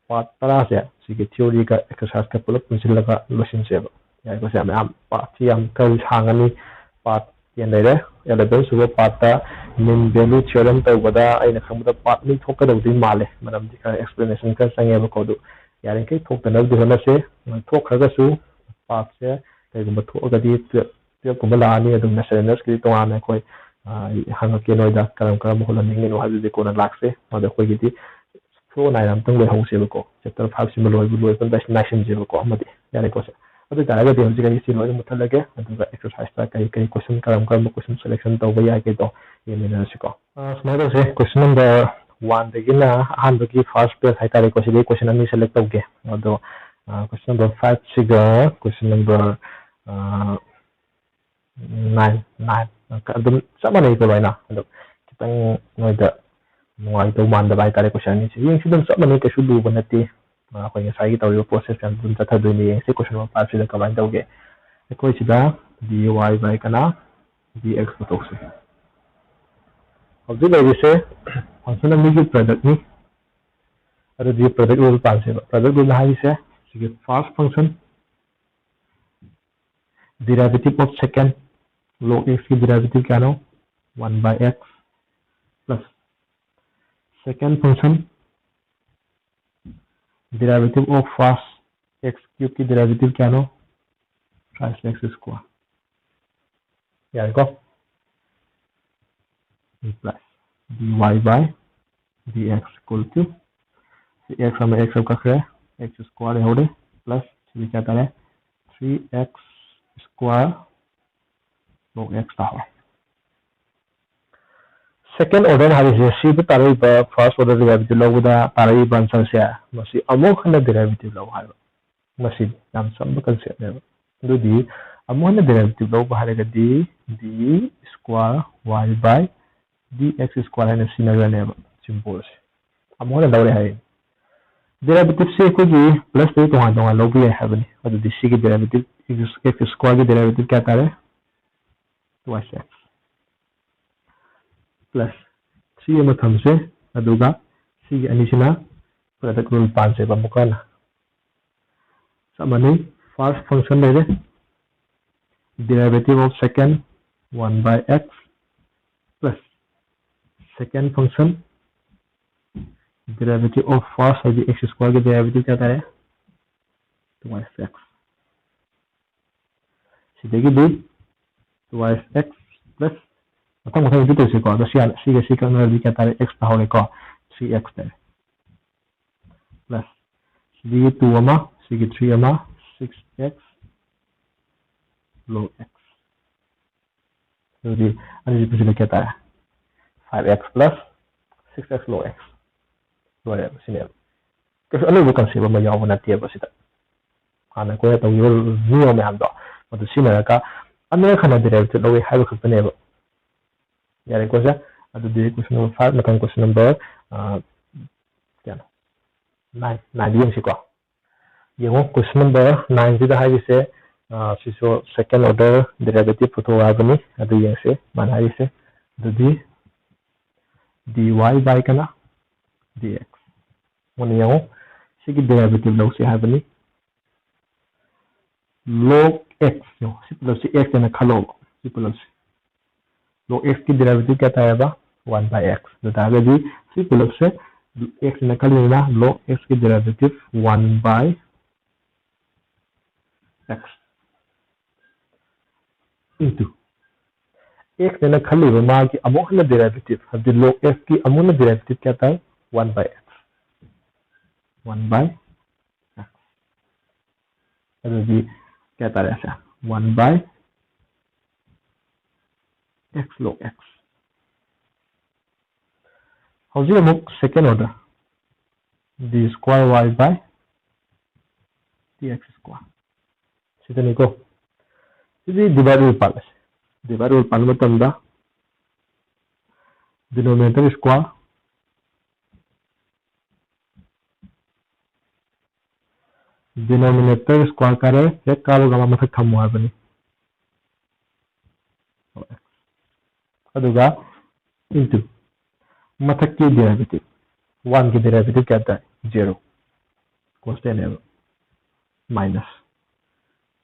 part ꯇꯔꯥꯁꯦ ꯁꯤꯒꯤ theoryꯒ exerciseꯀ ꯄꯨꯂꯞ ꯄꯨꯟꯁꯤꯜꯂꯒ ꯂꯣꯏꯁꯤꯟꯁꯦꯕ꯫ ꯌꯥꯏꯀꯣ? ꯁꯦ ꯃꯌꯥꯝ partꯁꯤ ꯌꯥꯝ ꯈꯔ ꯁꯥꯡꯉꯅꯤ꯫ Part ten ꯂꯩꯔꯦ꯫ Eleven ꯁꯨꯕ partꯇ mean value theorem ꯇꯧꯕꯗ ꯑꯩꯅ ꯈꯪꯕꯗ part ꯑꯅꯤ ꯊꯣꯛꯀꯗꯧꯗꯤ ꯃꯥꯜꯂꯦ, ꯃꯔꯝꯗꯤ ꯈꯔ explanation ꯈꯔ ꯆꯪꯉꯦꯕꯀꯣ꯫ ꯑꯗꯨ ꯌꯥꯔꯤꯈꯩ ꯊꯣꯛꯇꯅꯕꯗꯤ ꯍꯣꯠꯅꯁꯦ꯫ ꯊꯣꯛꯈ꯭ꯔꯒꯁꯨ partꯁꯦ ꯀꯩꯒꯨꯝꯕ ꯊꯣꯛꯑꯒꯗꯤ twelve twelveꯀꯤ ꯗꯤꯒ꯭ꯔꯤꯗꯤ ꯇꯣꯉꯥꯟꯅ ꯑꯩꯈꯣꯏ, ꯑ, ꯍꯪꯉꯛꯀꯦ ꯅꯣꯏꯗ, ꯀꯔꯝ ꯀꯔꯝꯕ ꯍꯣꯠꯍꯟꯅꯤꯡꯉꯤꯅꯣ ꯍꯥꯏꯕꯗꯨꯗꯤ ꯀꯣꯟꯅ ꯂꯥꯛꯁꯦ꯫ ꯑꯗꯣ ꯑꯩꯈꯣꯏꯒꯤꯗꯤ flow ꯅꯥꯏꯅ ꯑꯝꯇꯪ ꯂꯣꯏꯍꯧꯁꯦꯕꯀꯣ꯫ Chapter fiveꯁꯤꯃ ꯂꯣꯏꯕ ꯂꯣꯏꯕ ꯅꯥꯏꯁꯤꯟꯁꯦꯕꯀꯣ꯫ ꯑꯃꯗꯤ ꯌꯥꯔꯦꯀꯣ ꯁꯦ꯫ ꯑꯗꯨ ꯑꯣꯏꯇꯥꯔꯒꯗꯤ ꯍꯧꯖꯤꯛ ꯑꯩ ꯁꯤ ꯂꯣꯏꯅ ꯃꯨꯠꯊꯠꯂꯒꯦ, ꯑꯗꯨꯒ exerciseꯇ ꯀꯔꯤ ꯀꯔꯤ question, ꯀꯔꯝ ꯀꯔꯝꯕ question selection ꯇꯧꯕ ꯌꯥꯒꯦꯗꯣ ꯌꯦꯡꯃꯤꯟꯅꯔꯁꯤꯀꯣ꯫ ꯑ, ꯁꯨꯃꯥꯏꯅ ꯇꯧꯁꯦ, question number oneꯗꯒꯤꯅ ꯑꯍꯥꯟꯕꯒꯤ first page ꯍꯥꯏꯇꯥꯔꯦꯀꯣ, ꯁꯤꯗꯩ question ꯑꯅꯤ select ꯇꯧꯒꯦ꯫ ꯑꯗꯣ, ꯑ, question number fiveꯁꯤꯒ question number, ꯑ, nine, nine ꯑꯗꯨꯝ ꯆꯞ ꯃꯥꯟꯅꯩꯀꯣ ꯂꯣꯏꯅ꯫ ꯑꯗꯣ ꯈꯤꯇꯪ ꯅꯣꯏꯗ ꯅꯨꯡꯉꯥꯏꯗꯧ ꯃꯥꯟꯗꯕ ꯍꯥꯏꯇꯥꯔꯦ question ꯑꯅꯤꯁꯦ꯫ ꯌꯦꯡꯁꯤ, ꯑꯗꯨꯝ ꯆꯞ ꯃꯥꯟꯅꯩ, ꯀꯩꯁꯨ ꯂꯨꯕ ꯅꯠꯇꯦ꯫ ꯑ, ꯑꯩꯈꯣꯏ ꯉꯁꯥꯏꯒꯤ ꯇꯧꯔꯤꯕ process ꯃꯌꯥꯝꯗꯣ ꯑꯗꯨꯝ ꯆꯠꯊꯗꯣꯏꯅꯦ꯫ ꯌꯦꯡꯁꯤ question number fiveꯁꯤꯗ ꯀꯃꯥꯏꯅ ꯇꯧꯒꯦ꯫ ꯑꯩꯈꯣꯏ ꯁꯤꯗ dy by ꯀꯅꯥ? Dx ꯄꯨꯊꯣꯛꯁꯤ꯫ ꯍꯧꯖꯤꯛ ꯂꯩꯔꯤꯁꯦ function ꯑꯅꯤꯒꯤ productꯅꯤ꯫ ꯑꯗꯨꯗꯤ product rule ꯄꯥꯁꯦꯕ꯫ Product rule ꯍꯥꯏꯔꯤꯁꯦ ꯁꯤꯒꯤ first function derivative of second, log xꯀꯤ derivative ꯀꯌꯥꯅꯣ? One by x plus second function derivative of first x cubeꯀꯤ derivative ꯀꯌꯥꯅꯣ? Five x square꯫ ꯌꯥꯔꯦꯀꯣ? Plus dy by dx equal to ꯁꯤ x ꯑꯃ x ꯑꯃ ꯀꯛꯈ꯭ꯔꯦ, x square ꯂꯩꯍꯧꯔꯦ, plus ꯁꯤꯗꯤ ꯀꯌꯥ ꯇꯥꯔꯦ? Three x square log x ꯇꯥꯍꯧꯔꯦ꯫ Second order ꯍꯥꯏꯔꯤꯁꯦ ꯁꯤꯗ ꯇꯥꯔꯛꯏꯕ first order derivative ꯂꯧꯕꯗ ꯇꯥꯔꯛꯏꯕ answerꯁꯦ, ꯃꯁꯤ ꯑꯃꯨꯛ ꯍꯟꯅ derivative ꯂꯧ ꯍꯥꯏꯕ꯫ ꯃꯁꯤꯗꯤ ꯌꯥꯝ ꯆꯝꯕ conceptꯅꯦꯕ꯫ ꯑꯗꯨꯗꯤ ꯑꯃꯨꯛ ꯍꯟꯅ derivative ꯂꯧꯕ ꯍꯥꯏꯔꯒꯗꯤ d square y by dx square ꯍꯥꯏꯅ ꯁꯤꯖꯤꯟꯅꯈ꯭ꯔꯅꯦꯕ symbolꯁꯦ꯫ ꯑꯃꯨꯛ ꯍꯟꯅ ꯂꯧꯔꯦ ꯍꯥꯏꯔꯦ꯫ Derivativeꯁꯦ ꯑꯩꯈꯣꯏꯒꯤ plusꯇꯒꯤ ꯇꯣꯉꯥꯟ ꯇꯣꯉꯥꯟ ꯂꯧꯕ ꯌꯥꯏ ꯍꯥꯏꯕꯅꯤ꯫ ꯑꯗꯨꯗꯤ ꯁꯤꯒꯤ derivative, x squareꯒꯤ derivative ꯀꯌꯥ ꯇꯥꯔꯦ? Twice x꯫ plus three ꯑꯃ ꯊꯝꯁꯦ꯫ ꯑꯗꯨꯒ ꯁꯤꯒꯤ ꯑꯅꯤꯁꯤꯅ product rule ꯄꯥꯟꯁꯦꯕ ꯑꯃꯨꯛꯀ ꯍꯟꯅ꯫ ꯆꯞ ꯃꯥꯟꯅꯩ꯫ First function ꯂꯩꯔꯦ, derivative of second one by x plus second function derivative of first ꯍꯥꯏꯗꯤ x square ꯒꯤ derivative ꯀꯌꯥ ꯇꯥꯔꯦ? Twice x꯫ ꯁꯤꯗꯒꯤꯗꯤ twice x plus ꯃꯊꯪ ꯃꯊꯪ ꯏꯟꯇꯨ ꯇꯧꯁꯤꯀꯣ꯫ ꯑꯗꯣ ꯁꯤ ꯍꯥꯟꯅ ꯁꯤꯒ ꯁꯤ ꯀꯛꯅꯔꯗꯤ ꯀꯌꯥ ꯇꯥꯔꯦ? X ꯇꯥꯍꯧꯔꯦꯀꯣ꯫ Three x ꯇꯥꯔꯦ꯫ Plus ꯁꯤꯒꯤ two ꯑꯃ, ꯁꯤꯒꯤ three ꯑꯃ, six x log x꯫ ꯑꯗꯨꯗꯤ ꯑꯅꯤꯁꯤ ꯄꯨꯟꯁꯤꯜꯂ ꯀꯌꯥ ꯇꯥꯔꯦ? Five x plus six x log x꯫ ꯂꯣꯏꯔꯦꯕ ꯁꯤꯅꯦꯕ꯫ ꯀꯩꯁꯨ ꯑꯅꯧꯕ concept ꯑꯃ ꯌꯥꯎꯕ ꯅꯠꯇꯦꯕ ꯁꯤꯗ꯫ ꯍꯥꯟꯅ ꯑꯩꯈꯣꯏꯅ ꯇꯧꯈꯤꯕ ꯅꯤꯌꯣꯝ ꯃꯌꯥꯝꯗꯣ ꯑꯗꯨ ꯁꯤꯖꯤꯟꯅꯔꯒ ꯑꯅꯤꯔꯛ ꯍꯟꯅ derivative ꯂꯧꯋꯤ ꯍꯥꯏꯕ ꯈꯛꯇꯅꯦꯕ꯫ ꯌꯥꯔꯦꯀꯣ ꯁꯦ? ꯑꯗꯨꯗꯤ question number five, ꯃꯊꯪ question number, ꯑ, ꯀꯌꯥꯅꯣ? Nine, nine ꯗ ꯌꯦꯡꯁꯤꯀꯣ꯫ ꯌꯦꯡꯉꯣ, question number nine ꯁꯤꯗ ꯍꯥꯏꯔꯤꯁꯦ, ꯑ, ꯁꯤꯁꯨ second order derivative ꯄꯨꯊꯣꯛꯑꯣ ꯍꯥꯏꯕꯅꯤ꯫ ꯑꯗꯨ ꯌꯦꯡꯁꯤ ꯃꯥꯅ ꯍꯥꯏꯔꯤꯁꯦ꯫ ꯑꯗꯨꯗꯤ dy by ꯀꯅꯥ? Dx꯫ ꯃꯨꯟꯅ ꯌꯦꯡꯉꯨ꯫ ꯁꯤꯒꯤ derivative ꯂꯧꯁꯤ ꯍꯥꯏꯕꯅꯤ꯫ Log x, ꯌꯦꯡꯉꯨ, ꯁꯤ ꯄꯨꯂꯞꯁꯤ x ꯍꯥꯏꯅ ꯈꯜꯂꯣꯕ꯫ ꯁꯤ ꯄꯨꯂꯞꯁꯤ log x ꯀꯤ derivative ꯀꯌꯥ ꯇꯥꯏꯌꯦꯕ? One by x꯫ ꯑꯗꯨ ꯇꯥꯔꯒꯗꯤ ꯁꯤ ꯄꯨꯂꯞꯁꯦ x ꯍꯥꯏꯅ ꯈꯜꯂꯤꯅ log x ꯀꯤ derivative one by x into x ꯍꯥꯏꯅ ꯈꯜꯂꯤꯕ ꯃꯥꯒꯤ ꯑꯃꯨꯛ ꯍꯟꯅ derivative, ꯍꯥꯏꯕꯗꯤ log x ꯀꯤ ꯑꯃꯨꯛ ꯍꯟꯅ derivative ꯀꯌꯥ ꯇꯥꯏ? One by x꯫ One by x꯫ ꯑꯗꯨꯗꯤ ꯀꯌꯥ ꯇꯥꯔꯦ ꯁꯦ? One by x log x꯫ ꯍꯧꯖꯤꯛ ꯑꯃꯨꯛ second order, d square y by dx square꯫ ꯁꯤꯗꯅꯤꯀꯣ꯫ CD divide rule ꯄꯥꯜꯂꯁꯤ꯫ Divide rule ꯄꯥꯟꯕ ꯃꯇꯝꯗ denominator square, denominator square ꯀꯥꯔꯦ, ꯍꯦꯛ ꯀꯥꯕꯒ ꯃꯥ ꯃꯊꯛ ꯊꯝꯃꯣ ꯍꯥꯏꯕꯅꯤ꯫ ꯑꯗꯨꯒ into ꯃꯊꯛꯀꯤ derivative, one ꯒꯤ derivative ꯀꯌꯥ ꯇꯥꯏ? Zero, constant ꯅꯦꯕ꯫ Minus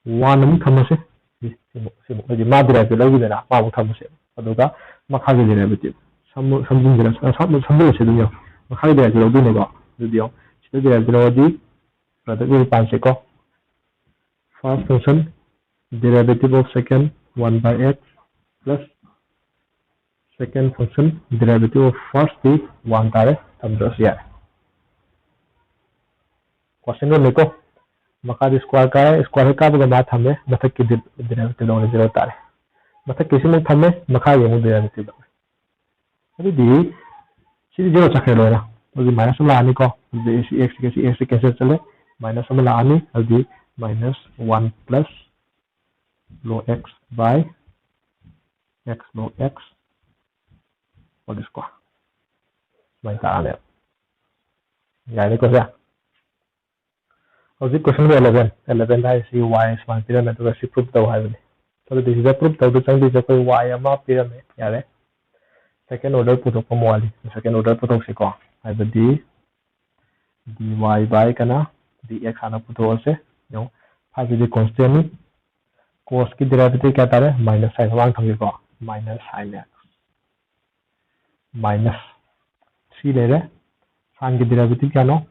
one ꯑꯃꯨꯛ ꯊꯝꯃꯁꯦ꯫ ꯁꯤ, ꯁꯤꯃꯨꯛ, ꯁꯤꯃꯨꯛ꯫ ꯍꯥꯏꯗꯤ ꯃꯥ derivative ꯂꯧꯈꯤꯗꯅ, ꯃꯥ ꯑꯃꯨꯛ ꯊꯝꯃꯁꯦ꯫ ꯑꯗꯨꯒ ꯃꯈꯥꯒꯤ derivative ꯁꯝ-, ꯁꯝꯖꯤꯟꯁꯤꯔ-, ꯁꯝ-, ꯁꯝꯖꯤꯜꯂꯁꯦ ꯑꯗꯨꯝ ꯌꯦꯡꯉꯣ꯫ ꯃꯈꯥꯒꯤ derivative ꯂꯧꯗꯣꯏꯅꯦꯀꯣ꯫ ꯑꯗꯨꯗꯤ ꯌꯦꯡꯉꯣ꯫ ꯁꯤꯗ derivative ꯂꯧꯔꯗꯤ product rule ꯄꯥꯟꯁꯦꯀꯣ꯫ First function derivative of second one by x plus second function derivative of first T one ꯇꯥꯔꯦ, ꯊꯝꯗ꯭ꯔꯁꯨ ꯌꯥꯔꯦ꯫ Quotient ꯔꯨꯜꯅꯤꯀꯣ꯫ ꯃꯈꯥꯗꯤ square ꯀꯥꯔꯦ, square ꯍꯦꯛ ꯀꯥꯕꯒ ꯃꯥ ꯊꯝꯃꯦ, ꯃꯊꯛꯀꯤ derivative ꯂꯧꯔꯦ, zero ꯇꯥꯔꯦ꯫ ꯃꯊꯛꯀꯤꯁꯤ ꯑꯃꯨꯛ ꯊꯝꯃꯦ, ꯃꯈꯥꯒꯤ ꯑꯃꯨꯛ derivative ꯂꯧꯔꯦ꯫ ꯑꯗꯨꯗꯤ ꯁꯤꯗꯤ zero ꯆꯠꯈ꯭ꯔꯦ ꯂꯣꯏꯅ꯫ ꯑꯗꯨꯗꯤ minus ꯑꯃ ꯂꯥꯛꯑꯅꯤꯀꯣ꯫ ꯑꯗꯨꯗꯤ ꯁꯤ x ꯀ ꯁꯤ x cancel ꯆꯠꯂꯦ, minus ꯑꯃ ꯂꯥꯛꯑꯅꯤ꯫ ꯑꯗꯨꯗꯤ minus one plus log x by x log x whole square ꯁꯨꯃꯥꯏꯅ ꯇꯥꯔꯅꯦꯕ꯫ ꯌꯥꯔꯦꯀꯣ ꯁꯦ? ꯍꯧꯖꯤꯛ question eleven, eleven ꯍꯥꯏꯔꯤꯁꯤ y ꯁꯨꯃꯥꯏꯅ ꯄꯤꯔꯝꯃꯦ, ꯑꯗꯨꯒ ꯁꯤ proof ꯇꯧ ꯍꯥꯏꯕꯅꯤ꯫ ꯑꯗꯨꯗꯤ ꯁꯤꯗ proof ꯇꯧꯗ ꯆꯪꯗꯣꯏꯁꯦ ꯑꯩꯈꯣꯏ y ꯑꯃ ꯄꯤꯔꯝꯃꯦ, ꯌꯥꯔꯦ꯫ Second order ꯄꯨꯊꯣꯛꯄ ꯑꯃ ꯋꯥꯠꯂꯤ꯫ Second order ꯄꯨꯊꯣꯛꯁꯤꯀꯣ꯫ ꯍꯥꯏꯕꯗꯤ dy by ꯀꯅꯥ dx ꯍꯥꯟꯅ ꯄꯨꯊꯣꯛꯑꯁꯦ꯫ ꯌꯦꯡꯉꯣ, five ꯁꯤꯗꯤ constant ꯅꯤ꯫ Cos ꯀꯤ derivative ꯀꯌꯥ ꯇꯥꯔꯦ? Minus sign ꯃꯃꯥꯡ ꯊꯝꯒꯦꯀꯣ, minus sin x꯫ Minus three ꯂꯩꯔꯦ꯫ Sin ꯒꯤ derivative ꯀꯌꯥꯅꯣ?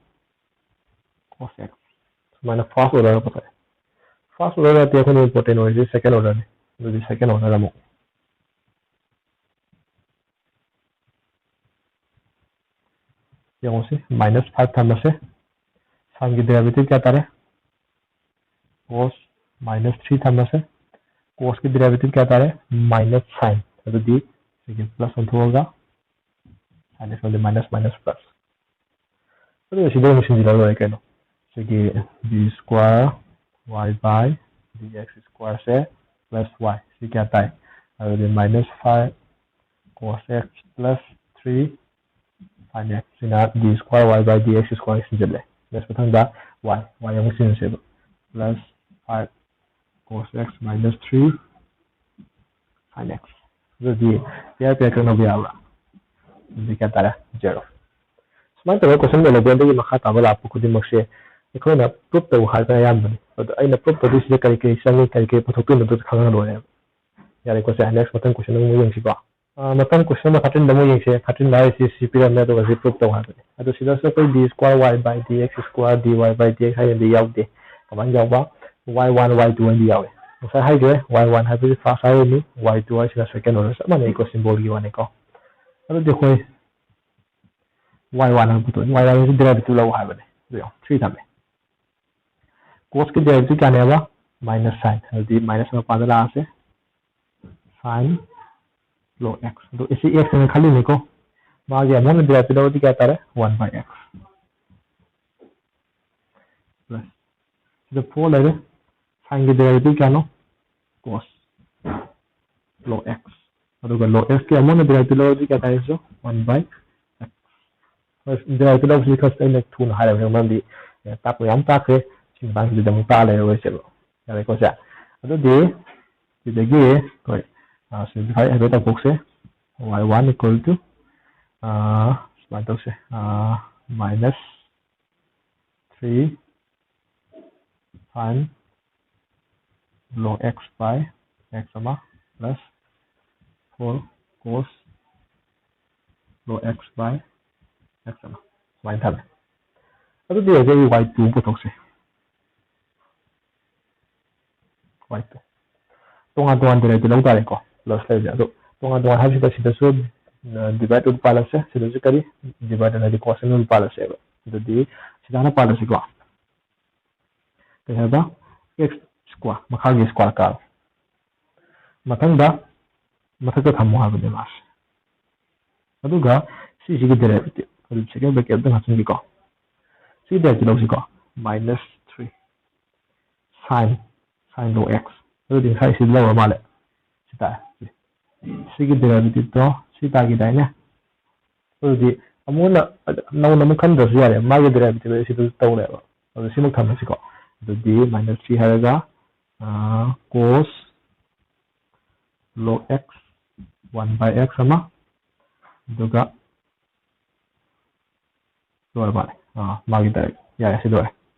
Cos x꯫ ꯁꯨꯃꯥꯏꯅ first order ꯄꯨꯊꯣꯛꯑꯦ꯫ First order ꯅꯠꯇꯦ ꯑꯩꯈꯣꯏꯅ important ꯑꯣꯏꯔꯤꯁꯦ second order ꯅꯤ꯫ ꯑꯗꯨꯗꯤ second order ꯑꯃꯨꯛ ꯌꯦꯡꯉꯨꯁꯤ, minus five ꯊꯝꯃꯁꯦ꯫ Sin ꯒꯤ derivative ꯀꯌꯥ ꯇꯥꯔꯦ? Cos minus three ꯊꯝꯃꯁꯦ꯫ Cos ꯀꯤ derivative ꯀꯌꯥ ꯇꯥꯔꯦ? Minus sin꯫ ꯑꯗꯨꯗꯤ ꯁꯤꯒꯤ plus ꯑꯣꯟꯊꯣꯛꯑꯒ sin x ꯑꯃꯗꯤ minus minus plus꯫ ꯑꯗꯨꯒ ꯁꯤꯗ ꯑꯃꯨꯛ ꯁꯤꯟꯖꯤꯜꯂ ꯂꯣꯏꯔꯦ ꯀꯩꯅꯣ꯫ ꯁꯤꯒꯤ d square y by dx square say plus y ꯁꯤ ꯀꯌꯥ ꯇꯥꯏ? ꯑꯗꯨꯗꯤ minus five cos x plus three sin x ꯁꯤꯅ d square y by dx square ꯁꯤꯟꯖꯤꯜꯂꯦ꯫ Next ꯃꯊꯪꯗ y, y ꯑꯃꯨꯛ ꯁꯤꯟꯁꯦꯕ꯫ Plus five cos x minus three sin x꯫ ꯑꯗꯨꯗꯤ pair pair ꯀꯛꯅꯕ ꯌꯥꯕ꯭ꯔꯥ? ꯑꯗꯨꯗꯤ ꯀꯌꯥ ꯇꯥꯔꯦ? Zero꯫ ꯁꯨꯃꯥꯏꯅ ꯇꯧꯔꯒ question eleven ꯗꯒꯤ ꯃꯈꯥ ꯇꯥꯕ ꯂꯥꯛꯄ ꯈꯨꯗꯤꯡꯃꯛꯁꯦ ꯑꯩꯈꯣꯏꯅ proof ꯇꯧ ꯍꯥꯏꯕ ꯑꯌꯥꯝꯕꯅꯤ꯫ ꯑꯗꯣ ꯑꯩꯅ proof ꯇꯧꯗꯣꯏꯁꯤꯗ ꯀꯔꯤ ꯀꯔꯤ ꯆꯪꯉꯤ, ꯀꯔꯤ ꯀꯔꯤ ꯄꯨꯊꯣꯛꯇꯣꯏꯅꯣ ꯑꯗꯨ ꯈꯪꯉꯒ ꯂꯣꯏꯔꯦꯕ꯫ ꯌꯥꯔꯦꯀꯣ ꯁꯦ, next ꯃꯊꯪ question ꯑꯃꯨꯛ ꯌꯦꯡꯁꯤꯀꯣ꯫ ꯑ, ꯃꯊꯪ question number thirteen ꯗ ꯑꯃꯨꯛ ꯌꯦꯡꯁꯦ꯫ Thirteen ꯗ ꯍꯥꯏꯔꯤꯁꯤ ꯁꯤ ꯄꯤꯔꯝꯃꯦ, ꯑꯗꯨꯒ ꯁꯤ proof ꯇꯧ ꯍꯥꯏꯕꯅꯤ꯫ ꯑꯗꯣ ꯁꯤꯗꯁꯨ ꯑꯩꯈꯣꯏ d square y by dx square dy by dx ꯍꯥꯏꯅꯗꯤ ꯌꯥꯎꯗꯦ꯫ ꯀꯃꯥꯏꯅ ꯌꯥꯎꯕ? Y one y two ꯍꯥꯏꯅꯗꯤ ꯌꯥꯎꯏ꯫ ꯉꯁꯥꯏ ꯍꯥꯏꯈ꯭ꯔꯦ, y one ꯍꯥꯏꯕꯁꯤ first ꯍꯥꯏꯔꯤꯅꯤ, y two ꯍꯥꯏꯁꯤꯅ second ꯑꯣꯏꯔ ꯆꯞ ꯃꯥꯟꯅꯩꯀꯣ, symbol ꯒꯤ ꯋꯥꯅꯤꯀꯣ꯫ ꯑꯗꯨꯗꯤ ꯑꯩꯈꯣꯏ y one ꯍꯥꯏꯕ ꯄꯨꯊꯣꯛꯑꯦ꯫ Y one ꯍꯥꯏꯕꯁꯤ derivative ꯂꯧ ꯍꯥꯏꯕꯅꯤ꯫ ꯑꯗꯨ ꯌꯦꯡꯉꯣ, three ꯊꯝꯃꯦ꯫ Cos ꯀꯤ derivative ꯀꯌꯥꯅꯦꯕ? Minus sign꯫ ꯑꯗꯨꯗꯤ minus ꯃꯄꯥꯟꯗ ꯂꯥꯛꯑꯁꯦ꯫ Sin log x꯫ ꯑꯗꯣ ꯁꯤ x ꯍꯥꯏꯅ ꯈꯜꯂꯤꯅꯤꯀꯣ꯫ ꯃꯥꯒꯤ ꯑꯃꯨꯛ ꯍꯟꯅ derivative ꯂꯧꯔꯗꯤ ꯀꯌꯥ ꯇꯥꯔꯦ? One by x꯫ Plus ꯁꯤꯗ four ꯂꯩꯔꯦ꯫ Sin ꯒꯤ derivative ꯀꯌꯥꯅꯣ? Cos log x꯫ ꯑꯗꯨꯒ log x ꯀꯤ ꯑꯃꯨꯛ ꯍꯟꯅ derivative ꯂꯧꯔꯗꯤ ꯀꯌꯥ ꯇꯥꯏ? One by x꯫ Derivative ꯂꯧꯕꯁꯤ ꯈꯔ ꯑꯩꯅ ꯊꯨꯅ ꯍꯥꯏꯔꯕꯅꯦ, ꯃꯔꯝꯗꯤ, ꯑꯦ, ꯇꯥꯛꯄ ꯌꯥꯝ ꯇꯥꯛꯈ꯭ꯔꯦ꯫ ꯁꯤ ꯃꯇꯥꯡꯁꯤꯗ ꯑꯃꯨꯛ ꯇꯥꯛꯑ ꯂꯩꯔꯔꯣꯏꯁꯦꯕ꯫ ꯌꯥꯔꯦꯀꯣ ꯁꯦ? ꯑꯗꯨꯗꯤ ꯁꯤꯗꯒꯤ ꯑꯩꯈꯣꯏ, ꯑ, simplify ꯍꯥꯏꯐꯦꯠ ꯇꯧꯊꯣꯛꯁꯦ꯫ Y one equal to, ꯑ, ꯁꯨꯃꯥꯏꯅ ꯇꯧꯁꯦ, ꯑ, minus three sin log x by x ꯑꯃ plus four cos log x by x ꯑꯃ, ꯁꯨꯃꯥꯏꯅ ꯊꯝꯃꯦ꯫ ꯑꯗꯨꯗꯤ ꯍꯧꯖꯤꯛ ꯑꯩ y two ꯄꯨꯊꯣꯛꯁꯦ꯫ Y two꯫ ꯇꯣꯉꯥꯟ ꯇꯣꯉꯥꯟ derivative ꯂꯧ ꯇꯥꯔꯦꯀꯣ, plus ꯂꯩꯕꯁꯦ꯫ ꯑꯗꯣ ꯇꯣꯉꯥꯟ ꯇꯣꯉꯥꯟ ꯍꯥꯏꯕꯁꯤꯗ ꯁꯤꯗꯁꯨ, ꯑ, divide ꯑꯗꯨꯝ ꯄꯥꯜꯂꯁꯦ, ꯁꯤꯗꯁꯨ ꯀꯔꯤ? Divide ꯍꯥꯏꯗꯤ cos ꯑꯗꯨꯝ ꯄꯥꯜꯂꯁꯦꯕ꯫ ꯑꯗꯨꯗꯤ ꯁꯤꯗ ꯍꯥꯟꯅ ꯄꯥꯜꯂꯁꯤꯀꯣ꯫ ꯀꯩ ꯍꯥꯏꯕ? X square, ꯃꯈꯥꯒꯤ square ꯀꯥꯔꯣ꯫ ꯃꯊꯪꯗ ꯃꯊꯛꯇ ꯊꯝꯃꯣ ꯍꯥꯏꯕꯅꯦ ꯃꯥꯁꯦ꯫ ꯑꯗꯨꯒ ꯁꯤꯁꯤꯒꯤ derivative, ꯑꯗꯨ second bracket ꯑꯝꯇ ꯍꯥꯞꯆꯤꯟꯒꯦꯀꯣ꯫ ꯁꯤꯒꯤ derivative ꯂꯧꯁꯤꯀꯣ, minus three sin, sin log x꯫ ꯑꯗꯨꯗꯤ ꯉꯁꯥꯏ ꯁꯤ ꯂꯧꯔ ꯃꯥꯜꯂꯦ꯫ ꯁꯤ ꯇꯥꯔꯦ꯫ ꯁꯤ꯫ ꯁꯤꯒꯤ derivative ꯇꯣ ꯁꯤ ꯇꯥꯈꯤꯗꯥꯏꯅꯦ? ꯑꯗꯨꯗꯤ ꯑꯃꯨꯛ ꯍꯟꯅ ꯅꯧꯅ ꯑꯃꯨꯛ ꯈꯟꯗ꯭ꯔꯁꯨ ꯌꯥꯔꯦ, ꯃꯥꯒꯤ derivative ꯁꯤꯗꯁꯨ ꯇꯧꯔꯦꯕ꯫ ꯑꯗꯨ ꯁꯤꯃꯨꯛ ꯊꯝꯃꯁꯤꯀꯣ꯫ ꯑꯗꯨꯗꯤ minus three ꯍꯥꯏꯔꯒ, ꯑ, cos log x one by x ꯑꯃ, ꯑꯗꯨꯒ ꯂꯣꯏꯔ ꯃꯥꯜꯂꯦ꯫ ꯑꯥ, ꯃꯥꯒꯤ ꯗꯥꯏꯔꯦꯛ ꯌꯥꯔꯦ, ꯁꯤ ꯂꯣꯏꯔꯦ꯫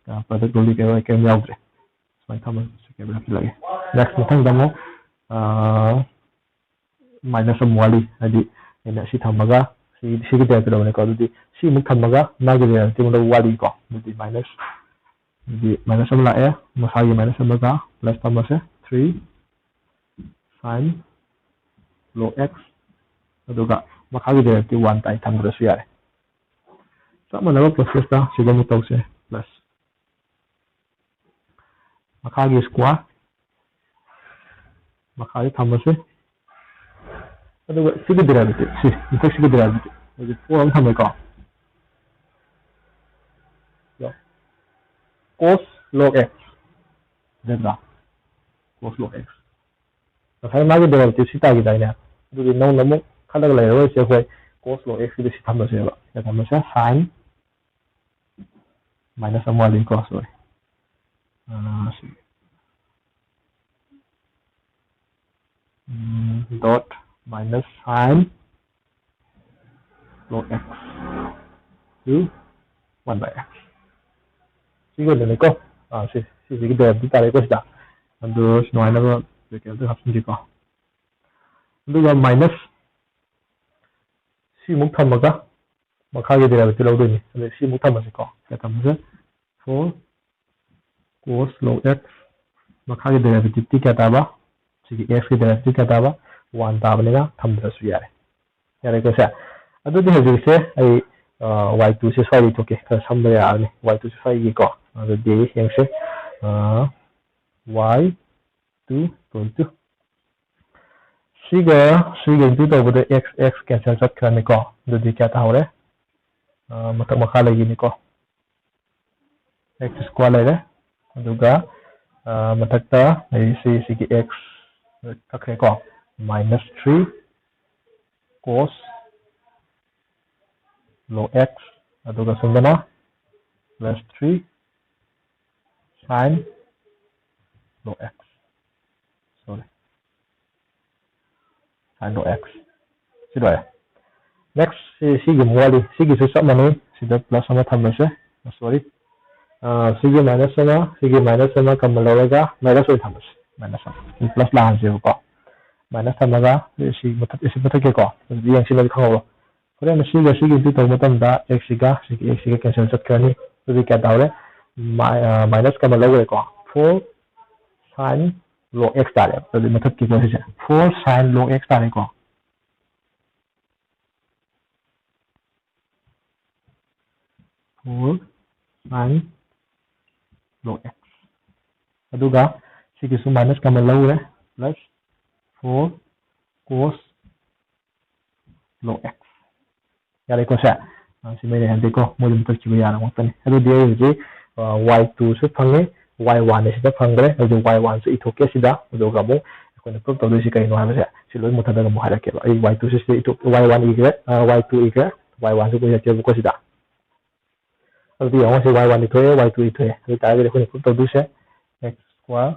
ꯄ꯭ꯔꯗꯛ ꯔꯨꯜꯗꯤ ꯀꯩꯝ ꯀꯩꯝ ꯌꯥꯎꯗ꯭ꯔꯦ꯫ ꯁꯨꯃꯥꯏꯅ ꯊꯝꯃꯒ ꯁꯤ ꯀꯩꯝ ꯍꯥꯞꯆꯤꯜꯂꯒꯦ꯫ ꯅꯦꯛꯁ, ꯃꯊꯪꯗ ꯑꯃꯨꯛ ꯃꯥꯏꯅꯁ ꯑꯃ ꯋꯥꯠꯂꯤ, ꯍꯥꯏꯗꯤ ꯑꯩꯅ ꯁꯤ ꯊꯝꯃꯒ ꯁꯤ, ꯁꯤꯒꯤ ꯗꯦꯔꯤꯚꯦꯇꯤꯚ ꯂꯧꯕꯅꯤꯀꯣ꯫ ꯑꯗꯨꯗꯤ ꯁꯤ ꯑꯃꯨꯛ ꯊꯝꯃꯒ ꯃꯥꯒꯤ ꯗꯦꯔꯤꯚꯦꯇꯤꯚ ꯑꯃ ꯂꯧꯕ ꯋꯥꯠꯂꯤꯀꯣ꯫ ꯑꯗꯨꯗꯤ ꯃꯥꯏꯅꯁ, ꯑꯗꯨꯗꯤ ꯃꯥꯏꯅꯁ ꯑꯃ ꯂꯥꯛꯑꯦ, ꯃꯁꯥꯒꯤ ꯃꯥꯏꯅꯁ ꯑꯃꯒ ꯄ꯭ꯂꯁ ꯊꯝꯃꯁꯦ, ꯊ꯭ꯔꯤ ꯁꯥꯏꯟ ꯂꯣ ꯑꯦꯛꯁ, ꯑꯗꯨꯒ ꯃꯈꯥꯒꯤ ꯗꯦꯔꯤꯚꯦꯇꯤꯚ ꯋꯥꯟ ꯇꯥꯏ ꯊꯝꯗ꯭ꯔꯁꯨ ꯌꯥꯔꯦ꯫ ꯆꯞ ꯃꯥꯟꯅꯕ ꯄ꯭ꯔꯣꯁꯦꯁꯇ ꯁꯤꯗ ꯑꯃꯨꯛ ꯇꯧꯁꯦ, ꯄ꯭ꯂꯁ ꯃꯈꯥꯒꯤ ꯁ꯭ꯀ꯭ꯋꯥꯔ, ꯃꯈꯥꯗ ꯊꯝꯃꯁꯤ꯫ ꯑꯗꯨꯒ ꯁꯤꯒꯤ ꯗꯦꯔꯤꯚꯦꯇꯤꯚ, ꯁꯤ ꯃꯊꯛꯁꯤꯒꯤ ꯗꯦꯔꯤꯚꯦꯇꯤꯚ ꯍꯧꯖꯤꯛ ꯐꯣꯔ ꯑꯃ ꯊꯝꯃꯦꯀꯣ꯫ ꯀꯣꯁ ꯂꯣꯛ ꯑꯦꯛꯁ ꯅꯠꯇ꯭ꯔꯥ? ꯀꯣꯁ ꯂꯣꯛ ꯑꯦꯛꯁ꯫ ꯉꯁꯥꯏ ꯃꯥꯒꯤ ꯗꯦꯔꯤꯚꯦꯇꯤꯚ ꯁꯤ ꯇꯥꯈꯤꯗꯥꯏꯅꯦ? ꯑꯗꯨꯗꯤ ꯅꯧꯅ ꯑꯃꯨꯛ ꯈꯜꯂꯒ ꯂꯩꯔꯔꯣꯏꯁꯦ ꯑꯩꯈꯣꯏ꯫ ꯀꯣꯁ ꯂꯣꯛ ꯑꯦꯛꯁꯀꯤꯗꯤ ꯁꯤ ꯊꯝꯃꯁꯦꯕ꯫ ꯁꯤꯗ ꯊꯝꯃꯁꯦ, ꯁꯥꯏꯟ ꯃꯥꯏꯅꯁ ꯑꯃ ꯋꯥꯠꯂꯤꯀꯣ, ꯁꯣꯔꯤ꯫ ꯁꯤ ꯗꯣꯠ ꯃꯥꯏꯅꯁ ꯁꯥꯏꯟ ꯂꯣꯛ ꯑꯦꯛꯁ ꯇꯨ ꯋꯥꯟ ꯕꯥꯏ ꯑꯦꯛꯁ꯫ ꯁꯤꯒꯤ ꯑꯣꯏꯅꯅꯤꯀꯣ꯫ ꯑꯥ, ꯁꯤ, ꯁꯤꯁꯤꯒꯤ ꯗꯦꯔꯤꯚꯦꯇꯤꯚ ꯇꯥꯔꯦꯀꯣ ꯁꯤꯗ꯫ ꯑꯗꯨ ꯁꯨꯃꯥꯏꯅ ꯕ꯭ꯔꯦꯀꯦꯠꯇ ꯍꯥꯞꯆꯤꯟꯁꯤꯀꯣ꯫ ꯑꯗꯨꯒ ꯃꯥꯏꯅꯁ ꯁꯤꯃꯨꯛ ꯊꯝꯃꯒ ꯃꯈꯥꯒꯤ ꯗꯦꯔꯤꯚꯦꯇꯤꯚ ꯂꯧꯗꯣꯏꯅꯤ꯫ ꯑꯗꯨ ꯁꯤꯃꯨꯛ ꯊꯝꯃꯁꯤꯀꯣ꯫ ꯁꯤꯗ ꯊꯝꯃꯁꯦ, ꯐꯣꯔ ꯀꯣꯁ ꯂꯣꯛ ꯑꯦꯛꯁ, ꯃꯈꯥꯒꯤ ꯗꯦꯔꯤꯚꯦꯇꯤꯚꯇꯤ ꯀꯌꯥ ꯇꯥꯕ? ꯁꯤꯒꯤ ꯑꯦꯛꯁꯀꯤ ꯗꯦꯔꯤꯚꯦꯇꯤꯚ ꯀꯌꯥ ꯇꯥꯕ? ꯋꯥꯟ ꯇꯥꯕꯅꯤꯅ ꯊꯝꯗ꯭ꯔꯁꯨ ꯌꯥꯔꯦ꯫ ꯌꯥꯔꯦꯀꯣ ꯁꯦ? ꯑꯗꯨꯗꯤ ꯍꯧꯖꯤꯛꯁꯦ ꯑꯩ, ꯑ, ꯋꯥꯏ ꯇꯨꯁꯦ ꯁ꯭ꯋꯥꯏꯗ ꯏꯊꯣꯛꯀꯦ, ꯈꯔ ꯁꯝꯕ ꯌꯥꯔꯅꯤ꯫ ꯋꯥꯏ ꯇꯨꯁꯦ ꯁ꯭ꯋꯥꯏꯒꯤꯀꯣ꯫ ꯑꯗꯨꯗꯤ ꯌꯦꯡꯁꯦ, ꯑ, ꯋꯥꯏ ꯇꯨ ꯏꯟꯇꯨ ꯁꯤꯒ ꯁꯤꯒ ꯏꯟꯇꯨ ꯇꯧꯕꯗ ꯑꯦꯛꯁ, ꯑꯦꯛꯁ ꯀꯦꯟꯁꯦꯜ ꯆꯠꯈ꯭ꯔꯅꯤꯀꯣ꯫ ꯑꯗꯨꯗꯤ ꯀꯌꯥ ꯇꯥꯍꯧꯔꯦ? ꯑ, ꯃꯊꯛ ꯃꯈꯥ ꯂꯩꯈꯤꯅꯤꯀꯣ꯫ ꯑꯦꯛꯁ ꯁ꯭ꯀ꯭ꯋꯥꯔ ꯂꯩꯔꯦ꯫ ꯑꯗꯨꯒ, ꯑ, ꯃꯊꯛꯇ ꯑꯩ ꯁꯤ, ꯁꯤꯒꯤ ꯑꯦꯛꯁ ꯀꯛꯈ꯭ꯔꯦꯀꯣ꯫ ꯃꯥꯏꯅꯁ ꯊ꯭ꯔꯤ ꯀꯣꯁ ꯂꯣ ꯑꯦꯛꯁ, ꯑꯗꯨꯒ ꯁꯣꯝꯗꯅ ꯄ꯭ꯂꯁ ꯊ꯭ꯔꯤ ꯁꯥꯏꯟ ꯂꯣ ꯑꯦꯛꯁ꯫ ꯁꯣꯔꯤ꯫ ꯁꯥꯏꯟ ꯂꯣ ꯑꯦꯛꯁ꯫ ꯁꯤ ꯂꯣꯏꯔꯦ꯫ ꯅꯦꯛꯁ ꯁꯤ, ꯁꯤꯒꯤ ꯑꯃꯨꯛ ꯋꯥꯠꯂꯤ꯫ ꯁꯤꯒꯤꯁꯨ ꯆꯞ ꯃꯥꯟꯅꯩ꯫ ꯁꯤꯗ ꯄ꯭ꯂꯁ ꯑꯃ ꯊꯝꯃꯁꯦ, ꯁꯣꯔꯤ, ꯁꯤꯒꯤ ꯃꯥꯏꯅꯁ ꯑꯃ, ꯁꯤꯒꯤ ꯃꯥꯏꯅꯁ ꯑꯃ ꯀꯃꯟ ꯂꯧꯔꯒ ꯃꯥꯏꯅꯁ ꯑꯣꯏꯅ ꯊꯝꯃꯁꯦ, ꯃꯥꯏꯅꯁ ꯑꯃ, ꯄ꯭ꯂꯁ ꯂꯥꯛꯍꯟꯁꯦꯕꯀꯣ꯫ ꯃꯥꯏꯅꯁ ꯊꯝꯃꯒ ꯁꯤ ꯃꯊꯛ, ꯁꯤ ꯃꯊꯛꯀꯤꯀꯣ, ꯑꯗꯨꯗꯤ ꯌꯦꯡꯁꯤꯜꯂꯗꯤ ꯈꯪꯍꯧꯔꯣ꯫ ꯍꯣꯔꯦꯟ ꯁꯤꯒ ꯁꯤꯒꯤ ꯏꯟꯇꯨ ꯇꯧꯕ ꯃꯇꯝꯗ ꯑꯦꯛꯁꯁꯤꯒ ꯁꯤꯒꯤ ꯑꯦꯛꯁꯁꯤꯒ ꯀꯦꯟꯁꯦꯜ ꯆꯠꯈ꯭ꯔꯅꯤ꯫ ꯑꯗꯨꯗꯤ ꯀꯌꯥ ꯇꯥꯍꯧꯔꯦ? ꯃꯥꯏꯅꯁ ꯀꯃꯟ ꯂꯧꯈ꯭ꯔꯦꯀꯣ, ꯐꯣꯔ ꯁꯥꯏꯟ ꯂꯣꯛ ꯑꯦꯛꯁ ꯇꯥꯔꯦ꯫ ꯑꯗꯨꯗꯤ ꯃꯊꯛꯀꯤꯀꯣ ꯁꯤꯁꯦ ꯐꯣꯔ ꯁꯥꯏꯟ ꯂꯣꯛ ꯑꯦꯛꯁ ꯇꯥꯔꯦꯀꯣ꯫ ꯐꯣꯔ ꯁꯥꯏꯟ ꯂꯣꯛ ꯑꯦꯛꯁ꯫ ꯑꯗꯨꯒ ꯁꯤꯒꯤꯁꯨ ꯃꯥꯏꯅꯁ ꯀꯃꯟ ꯂꯧꯔꯦ, ꯄ꯭ꯂꯁ ꯐꯣꯔ ꯀꯣꯁ ꯂꯣꯛ ꯑꯦꯛꯁ꯫ ꯌꯥꯔꯦꯀꯣ ꯁꯦ? ꯑ, ꯁꯤ ꯃꯩ ꯂꯩꯍꯟꯗꯦꯀꯣ, ꯃꯣꯏ ꯑꯗꯨꯝ ꯆꯠꯈꯤꯕ ꯌꯥꯔ ꯉꯥꯛꯇꯅꯤ꯫ ꯑꯗꯨꯗꯤ ꯑꯩ ꯍꯧꯖꯤꯛ, ꯑ, ꯋꯥꯏ ꯇꯨꯁꯨ ꯐꯪꯉꯦ, ꯋꯥꯏ ꯋꯥꯟ ꯑꯁꯤꯗ ꯐꯪꯈ꯭ꯔꯦ꯫ ꯑꯗꯨ ꯋꯥꯏ ꯋꯥꯟꯁꯨ ꯏꯊꯣꯛꯀꯦ ꯁꯤꯗ, ꯑꯗꯨꯒ ꯑꯃꯨꯛ ꯑꯩꯈꯣꯏꯅ ꯄ꯭ꯔꯨꯞ ꯇꯧꯗꯣꯏꯁꯤ ꯀꯩꯅꯣ ꯍꯥꯏꯕꯁꯦ ꯁꯤ ꯂꯣꯏ ꯃꯨꯠꯊꯠꯂꯒ ꯑꯃꯨꯛ ꯍꯥꯏꯔꯛꯀꯦꯕ꯫ ꯑꯩ ꯋꯥꯏ ꯇꯨꯁꯤ ꯁꯤꯗ ꯏꯊꯣꯛ-, ꯋꯥꯏ ꯋꯥꯟ ꯏꯈ꯭ꯔꯦ, ꯑ, ꯋꯥꯏ ꯇꯨ ꯏꯈ꯭ꯔꯦ, ꯋꯥꯏ ꯋꯥꯟꯁꯨ ꯀꯨꯏꯔꯛꯀꯦꯕꯀꯣ ꯁꯤꯗ꯫ ꯑꯗꯨꯗꯤ ꯌꯦꯡꯉꯣ, ꯁꯤ ꯋꯥꯏ ꯋꯥꯟ ꯏꯊꯣꯛꯑꯦ, ꯋꯥꯏ ꯇꯨ ꯏꯊꯣꯛꯑꯦ꯫ ꯑꯗꯨ ꯑꯣꯏ ꯇꯥꯔꯒꯗꯤ ꯑꯩꯈꯣꯏꯅ ꯄ꯭ꯔꯨꯞ ꯇꯧꯗꯣꯏꯁꯦ x square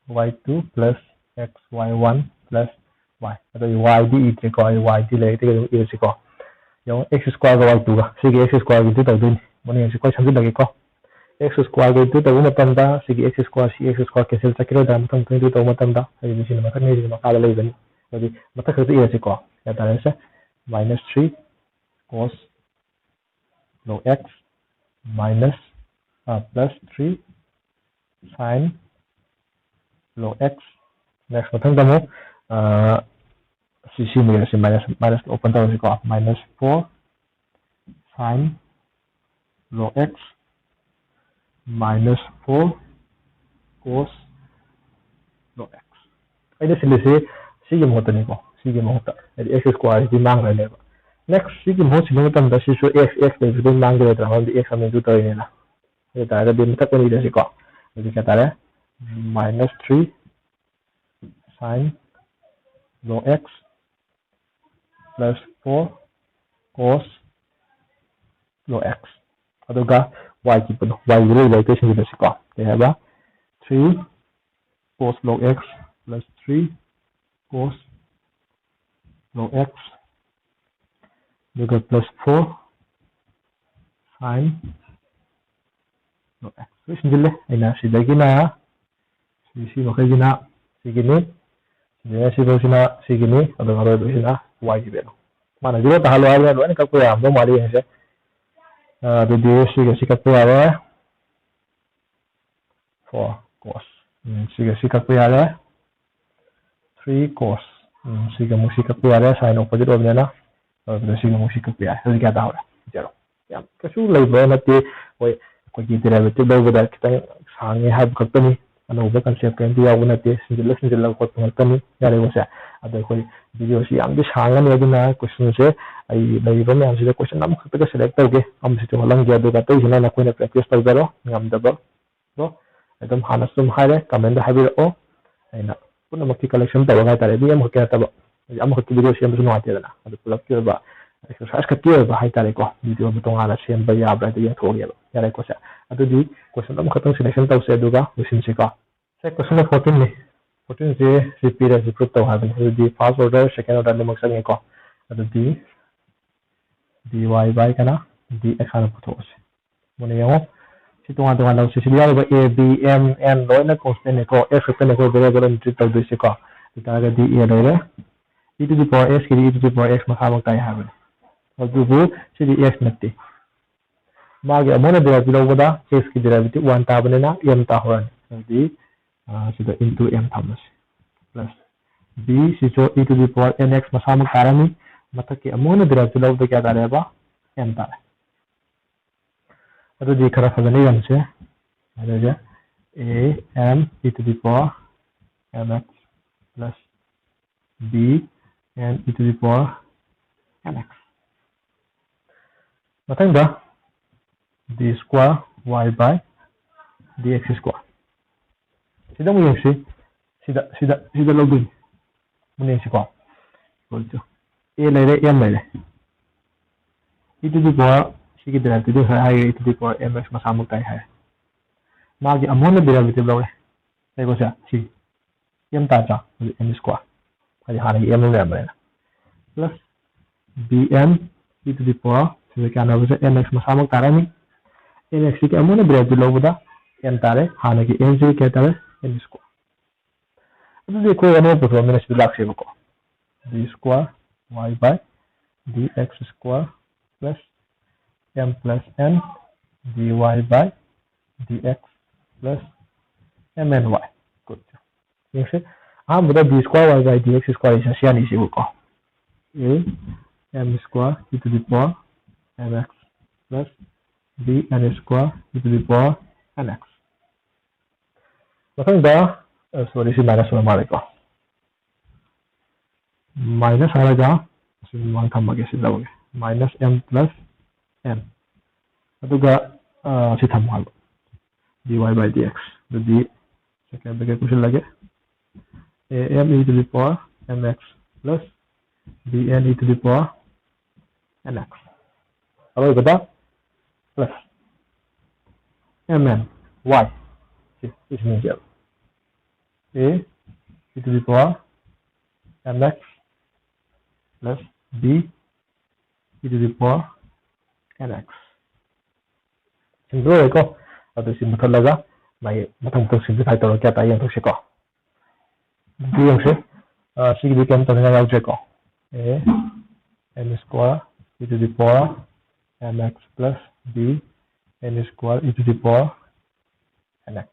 y two plus x y one plus y꯫ ꯑꯗꯣ ꯑꯩ y ꯗꯤ ꯏꯗ꯭ꯔꯦꯀꯣ, ꯑꯩ y ꯗꯤ ꯂꯥꯏꯔꯤꯛꯇꯒꯤ ꯑꯗꯨꯝ ꯏꯔꯁꯤꯀꯣ꯫ ꯌꯦꯡꯉꯣ, x square ꯒ y two ꯒ, ꯁꯤꯒꯤ x square ꯒꯤ ꯏꯟꯇꯨ ꯇꯧꯗꯣꯏꯅꯤ꯫ ꯃꯅꯤꯡ ꯑꯁꯤ ꯑꯩꯈꯣꯏ ꯁꯝꯖꯤꯜꯂꯒꯦꯀꯣ꯫ x square ꯒ ꯏꯟꯇꯨ ꯇꯧꯕ ꯃꯇꯝꯗ ꯁꯤꯒꯤ x square, ꯁꯤ x square cancel ꯆꯠꯈꯤꯔꯣꯏꯗ꯭ꯔꯥ? ꯃꯊꯪ ꯃꯊꯪ ꯏꯟꯇꯨ ꯇꯧꯕ ꯃꯇꯝꯗ, ꯍꯥꯏꯗꯤ ꯁꯤꯅ ꯃꯊꯛ, ꯃꯤꯁꯤꯅ ꯃꯈꯥꯗ ꯂꯩꯕꯅꯤ꯫ ꯑꯗꯨꯗꯤ ꯃꯊꯛ ꯈꯛꯇ ꯏꯔꯁꯤꯀꯣ꯫ ꯀꯌꯥ ꯇꯥꯔꯦ ꯁꯦ? Minus three cos log x minus, ꯑ, plus three sine log x꯫ Next ꯃꯊꯪꯗ ꯑꯃꯨꯛ, ꯑ, ꯁꯤ, ꯁꯤ ꯃꯌꯥꯝꯁꯤ minus, minus open ꯇꯧꯔꯁꯤꯀꯣ꯫ Minus four sine log x minus four cos log x꯫ ꯑꯩꯅ ꯁꯤꯜꯂꯤꯁꯤ ꯁꯤꯒꯤ ꯃꯍꯨꯠꯇꯅꯤꯀꯣ, ꯁꯤꯒꯤ ꯃꯍꯨꯠꯇ, ꯍꯥꯏꯗꯤ x square ꯁꯤꯗꯤ ꯃꯥꯡꯈ꯭ꯔꯅꯦꯕ꯫ Next ꯁꯤꯒꯤ ꯃꯍꯨꯠ ꯁꯤꯟꯕ ꯃꯇꯝꯗ ꯁꯤꯁꯨ x, x ꯂꯩꯕꯗꯨ ꯃꯥꯡꯈꯤꯔꯣꯏꯗ꯭ꯔꯥ? ꯃꯔꯝꯗꯤ x ꯑꯃ ꯏꯟꯇꯨ ꯇꯧꯔꯤꯅꯤꯅ꯫ ꯑꯗꯨ ꯑꯣꯏ ꯇꯥꯔꯒꯗꯤ ꯃꯊꯛ ꯑꯅꯤꯗ ꯁꯤꯀꯣ, ꯑꯗꯨꯗꯤ ꯀꯌꯥ ꯇꯥꯔꯦ? Minus three sine log x plus four cos log x꯫ ꯑꯗꯨꯒ y ꯀꯤ ꯄꯣꯠꯇꯣ, y ꯒꯤ ꯂꯩꯕ ꯏꯀ꯭ꯋꯦꯁꯟꯁꯤꯗ ꯁꯤꯀꯣ, ꯀꯩ ꯍꯥꯏꯕ? Three cos log x plus three cos log x, ꯑꯗꯨꯒ plus four Sine, ꯂꯣꯏ ꯁꯤꯟꯖꯤꯜꯂꯦ ꯑꯩꯅ꯫ ꯁꯤꯗꯒꯤꯅ ꯁꯤ, ꯁꯤ ꯃꯈꯩꯁꯤꯅ ꯁꯤꯒꯤꯅꯤ, ꯁꯤꯗꯒꯤꯅ ꯁꯤꯐꯧꯁꯤꯅ ꯁꯤꯒꯤꯅꯤ, ꯑꯗꯨꯒ ꯑꯔꯣꯏꯕꯁꯤꯅ y ꯒꯤ value꯫ ꯃꯥꯅ zero ꯇꯥꯍꯜꯂꯣ ꯍꯥꯏꯕꯅ ꯂꯣꯏꯅ ꯀꯛꯄ ꯌꯥꯔꯝꯗꯧ ꯃꯥꯜꯂꯤ ꯌꯦꯡꯁꯦ꯫ ꯑ, ꯑꯗꯨꯗꯤ ꯁꯤꯒ ꯁꯤ ꯀꯛꯄ ꯌꯥꯔꯦ꯫ Four cos꯫ ꯎꯝ, ꯁꯤꯒ ꯁꯤ ꯀꯛꯄ ꯌꯥꯔꯦ꯫ Three cos꯫ ꯎꯝ, ꯁꯤꯒ ꯑꯃꯨꯛ ꯁꯤ ꯀꯛꯄ ꯌꯥꯔꯦ, sine opposite ꯑꯣꯏꯕꯅꯤꯅ꯫ ꯑꯗꯨꯗ ꯁꯤꯒ ꯑꯃꯨꯛ ꯁꯤ ꯀꯛꯄ ꯌꯥꯔꯦ꯫ ꯑꯗꯨꯗꯤ ꯀꯌꯥ ꯇꯥꯍꯧꯔꯦ? Zero꯫ ꯌꯥꯝ ꯀꯩꯁꯨ ꯂꯩꯕ ꯅꯠꯇꯦ꯫ ꯍꯣꯏ, ꯑꯩꯈꯣꯏꯒꯤ derivative ꯂꯧꯕꯗ ꯈꯤꯇꯪ ꯁꯥꯡꯉꯦ ꯍꯥꯏꯕ ꯈꯛꯇꯅꯤ꯫ ꯑꯅꯧꯕ concept ꯀꯔꯤꯝꯇ ꯌꯥꯎꯕ ꯅꯠꯇꯦ꯫ ꯁꯤꯟꯖꯤꯜꯂ ꯁꯤꯟꯖꯤꯜꯂꯒ ꯈꯣꯠꯄ ꯉꯥꯛꯇꯅꯤ꯫ ꯌꯥꯔꯦꯀꯣ ꯁꯦ? ꯑꯗꯣ ꯑꯩꯈꯣꯏ video ꯁꯤ ꯌꯥꯝꯗꯤ ꯁꯥꯡꯉꯅꯤ, ꯑꯗꯨꯅ question ꯁꯦ ꯑꯩ ꯂꯩꯔꯤꯕ ꯃꯌꯥꯝꯁꯤꯗ question ꯑꯃꯈꯛꯇꯒ select ꯇꯧꯒꯦ, ꯑꯃꯁꯤꯁꯨ ꯍꯣꯠꯍꯟꯒꯦ, ꯑꯗꯨꯒ ꯑꯇꯩꯁꯤꯅ ꯅꯈꯣꯏꯅ practice ꯇꯧꯖꯔꯣ꯫ ꯉꯝꯗꯕ ꯗꯣ ꯑꯗꯨꯝ ꯍꯥꯟꯅꯁꯨ ꯑꯗꯨꯝ ꯍꯥꯏꯔꯦ, comment ꯇ ꯍꯥꯏꯕꯤꯔꯛꯑꯣ꯫ ꯑꯩꯅ ꯄꯨꯝꯅꯃꯛꯀꯤ collection ꯇꯧꯔꯒ ꯍꯥꯏꯇꯥꯔꯦ, ꯃꯤ ꯑꯃꯈꯛꯀꯤ ꯅꯠꯇꯕ, ꯍꯥꯏꯗꯤ ꯑꯃꯈꯛꯀꯤ video ꯁꯦꯝꯕꯁꯨ ꯅꯨꯡꯉꯥꯏꯇꯦꯗꯅ, ꯑꯗꯨ ꯄꯨꯂꯞꯀꯤ ꯑꯣꯏꯕ exercise ꯈꯛꯀꯤ ꯑꯣꯏꯕ ꯍꯥꯏꯇꯥꯔꯦꯀꯣ, video ꯑꯃ ꯇꯣꯉꯥꯟꯅ ꯁꯦꯝꯕ ꯌꯥꯕ꯭ꯔꯥ ꯍꯥꯏꯗꯣ ꯌꯦꯡꯊꯣꯛꯑꯒꯦꯕ꯫ ꯌꯥꯔꯦꯀꯣ ꯁꯦ? ꯑꯗꯨꯗꯤ question ꯑꯃꯈꯛꯇꯪ selection ꯇꯧꯁꯦ, ꯑꯗꯨꯒ ꯂꯣꯏꯁꯤꯟꯁꯤꯀꯣ꯫ ꯁꯦ, question number fourteen ꯅꯤ꯫ Fourteen ꯁꯦ ꯁꯤ ꯄꯤꯔꯦ, ꯁꯤ prove ꯇꯧ ꯍꯥꯏꯕꯅꯤ꯫ ꯑꯗꯨꯗꯤ first order, second order ꯑꯅꯤꯃꯛ ꯆꯪꯉꯦꯀꯣ꯫ ꯑꯗꯨꯗꯤ dy by ꯀꯅꯥ dx ꯍꯥꯟꯅ ꯄꯨꯊꯣꯛꯑꯁꯤ꯫ ꯃꯨꯟꯅ ꯌꯦꯡꯉꯣ꯫ ꯁꯤ ꯇꯣꯉꯥꯟ ꯇꯣꯉꯥꯟ ꯂꯧꯁꯤ꯫ ꯁꯤꯗ ꯌꯥꯎꯔꯤꯕ a, b, m, n ꯂꯣꯏꯅ constant ꯅꯤꯀꯣ꯫ X ꯈꯛꯇꯅꯤ ꯑꯩꯈꯣꯏ variable ꯑꯣꯏꯅ treat ꯇꯧꯗꯣꯏꯁꯤꯀꯣ꯫ ꯑꯗꯨ ꯇꯥꯔꯒꯗꯤ a ꯂꯩꯔꯦ꯫ E to the power x ꯀꯤꯗꯤ e to the power x ꯃꯁꯥꯃꯛ ꯇꯥꯏ ꯍꯥꯏꯕꯅꯤ꯫ ꯑꯗꯨꯕꯨ ꯁꯤꯗꯤ x ꯅꯠꯇꯦ꯫ ꯃꯥꯒꯤ ꯑꯃꯨꯛ ꯍꯟꯅ derivative ꯂꯧꯕꯗ x ꯀꯤ derivative one ꯇꯥꯕꯅꯤꯅ m ꯇꯥꯍꯧꯔꯅꯤ꯫ ꯑꯗꯨꯗꯤ, ꯑ, ꯁꯤꯗ into m ꯊꯝꯃꯁꯤ꯫ Plus b ꯁꯤꯁꯨ e to the power n x ꯃꯁꯥꯃꯛ ꯇꯥꯔꯅꯤ꯫ ꯃꯊꯛꯀꯤ ꯑꯃꯨꯛ ꯍꯟꯅ derivative ꯂꯧꯕꯗ ꯀꯌꯥ ꯇꯥꯔꯦꯕ? M ꯇꯥꯔꯦ꯫ ꯑꯗꯨꯗꯤ ꯈꯔ ꯐꯖꯅ ꯌꯦꯡꯁꯦ꯫ ꯑꯗꯨꯗꯤ a m e to the power m x plus b n e to the power n x꯫ ꯃꯊꯪꯗ d square y by dx square꯫ ꯁꯤꯗ ꯑꯃꯨꯛ ꯌꯦꯡꯁꯤ꯫ ꯁꯤꯗ, ꯁꯤꯗ, ꯁꯤꯗ ꯂꯧꯗꯣꯏꯅꯤ꯫ ꯑꯃꯨꯛ ꯌꯦꯡꯁꯤꯀꯣ꯫ Equal to a ꯂꯩꯔꯦ, m ꯂꯩꯔꯦ꯫ E to the power, ꯁꯤꯒꯤ derivative ꯉꯁꯥꯏ ꯍꯥꯏꯔꯦ, e to the power m x ꯃꯁꯥꯃꯛ ꯇꯥꯏ ꯍꯥꯏꯔꯦ꯫ ꯃꯥꯒꯤ ꯑꯃꯨꯛ ꯍꯟꯅ derivative ꯂꯧꯔꯦ꯫ ꯂꯩꯀꯣ ꯁꯦ? ꯁꯤ m ꯇꯥꯗ꯭ꯔꯥ? ꯑꯗꯨ m square꯫ ꯍꯥꯏꯗꯤ ꯍꯥꯟꯅꯒꯤ m ꯑꯃ ꯂꯩꯔꯝꯕꯅꯤꯅ꯫ Plus b n e to the power ꯑꯗꯨꯒ ꯀꯌꯥꯅꯣ ꯍꯥꯏꯕꯁꯦ mx ꯃꯁꯥꯃꯛ ꯇꯥꯔꯅꯤ꯫ Mx ꯁꯤ ꯑꯃꯨꯛ ꯍꯟꯅ ꯗꯦꯔꯤꯚꯦꯇꯤꯚ ꯂꯧꯕꯗ m ꯇꯥꯔꯦ, ꯍꯥꯟꯅꯒꯤ m ꯁꯤ ꯀꯌꯥ ꯇꯥꯔꯦ? M square꯫ ꯑꯗꯨꯗꯤ ꯑꯩꯈꯣꯏ ꯑꯅꯧꯕ ꯄꯨꯊꯣꯛꯑꯃꯤꯅ ꯁꯤꯗ ꯂꯥꯛꯁꯦꯕꯀꯣ꯫ d square y by dx square plus m plus n dy by dx plus mny꯫ Good꯫ ꯌꯦꯡꯁꯦ꯫ ꯑꯍꯥꯟꯕꯗ d square y by dx square ꯁꯦ ꯁꯤ ꯑꯅꯤꯁꯤꯕꯨꯀꯣ꯫ A m square e to the power mx plus b n square e to the power nx꯫ ꯃꯊꯪꯗ, ꯑ, sorry, ꯁꯤ minus ꯑꯣꯏꯔ ꯃꯥꯜꯂꯦꯀꯣ꯫ Minus ꯍꯥꯏꯔꯒ ꯁꯤ ꯃꯃꯥꯡ ꯊꯝꯃꯒꯦ, ꯁꯤ ꯂꯧꯔꯒꯦ꯫ Minus m plus n꯫ ꯑꯗꯨꯒ, ꯑ, ꯁꯤ ꯊꯝꯃꯣ ꯍꯥꯏꯕ꯫ dy by dx꯫ ꯑꯗꯨꯗꯤ second bracket ꯄꯨꯁꯤꯜꯂꯒꯦ꯫ A m e to the power mx plus b n e to the power nx꯫ ꯑꯔꯣꯏꯕꯗ plus mn y꯫ ꯁꯤ, ꯁꯤꯁꯤꯅ zero. A e to the power mx plus b e to the power nx꯫ Simple ꯑꯣꯏꯔꯦꯀꯣ꯫ ꯑꯗꯨ ꯁꯤ ꯃꯨꯊꯠꯂꯒ ꯃꯥꯒꯤ ꯃꯊꯪ ꯃꯊꯪ simplify ꯇꯧꯔꯒ ꯀꯌꯥ ꯇꯥꯏ ꯌꯦꯡꯊꯣꯛꯁꯤꯀꯣ꯫ ꯑꯗꯨ ꯌꯦꯡꯁꯤ꯫ ꯑ, ꯁꯤꯒꯤꯗꯤ ꯀꯩꯝ ꯇꯧꯅꯤꯡꯉꯥꯏ ꯌꯥꯎꯗ꯭ꯔꯦꯀꯣ꯫ A m square e to the power mx plus b n square e to the power nx꯫